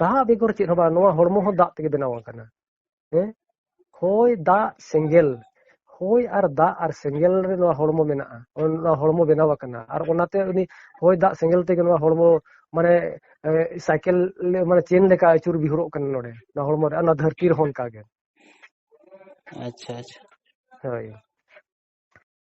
ᱫᱟᱜ ᱵᱮᱜᱚᱨ ᱪᱮᱫ ᱦᱚᱸ ᱵᱟᱝ, ᱱᱚᱣᱟ ᱦᱚᱲᱢᱚ ᱦᱚᱸ ᱫᱟᱜ ᱛᱮᱜᱮ ᱵᱮᱱᱟᱣ ᱟᱠᱟᱱᱟ᱾ ᱦᱮᱸ? ᱦᱚᱭ, ᱫᱟᱜ, ᱥᱮᱸᱜᱮᱞ, ᱦᱚᱭ ᱟᱨ ᱫᱟᱜ ᱟᱨ ᱥᱮᱸᱜᱮᱞ ᱨᱮ ᱱᱚᱣᱟ ᱦᱚᱲᱢᱚ ᱢᱮᱱᱟᱜᱼᱟ, ᱱᱚᱣᱟ ᱦᱚᱲᱢᱚ ᱵᱮᱱᱟᱣ ᱟᱠᱟᱱᱟ, ᱟᱨ ᱚᱱᱟᱛᱮ ᱩᱱᱤ ᱦᱚᱭ, ᱫᱟᱜ, ᱥᱮᱸᱜᱮᱞ ᱛᱮᱜᱮ ᱱᱚᱣᱟ ᱦᱚᱲᱢᱚ, ᱢᱟᱱᱮ, ᱮ, ᱥᱟᱭᱠᱮᱞ ᱞᱮ-, ᱢᱟᱱᱮ, ᱪᱮᱱ ᱞᱮᱠᱟ ᱟᱹᱪᱩᱨ ᱵᱤᱦᱩᱨᱚᱜ ᱠᱟᱱᱟ ᱱᱚᱰᱮ, ᱱᱚᱣᱟ ᱦᱚᱲᱢᱚ ᱨᱮ, ᱟᱨ ᱱᱚᱣᱟ ᱫᱷᱟᱹᱨᱛᱤ ᱨᱮᱦᱚᱸ ᱚᱱᱠᱟ ᱜᱮ᱾ ᱟᱪᱪᱷᱟ, ᱟᱪᱪᱷᱟ᱾ ᱦᱳᱭ᱾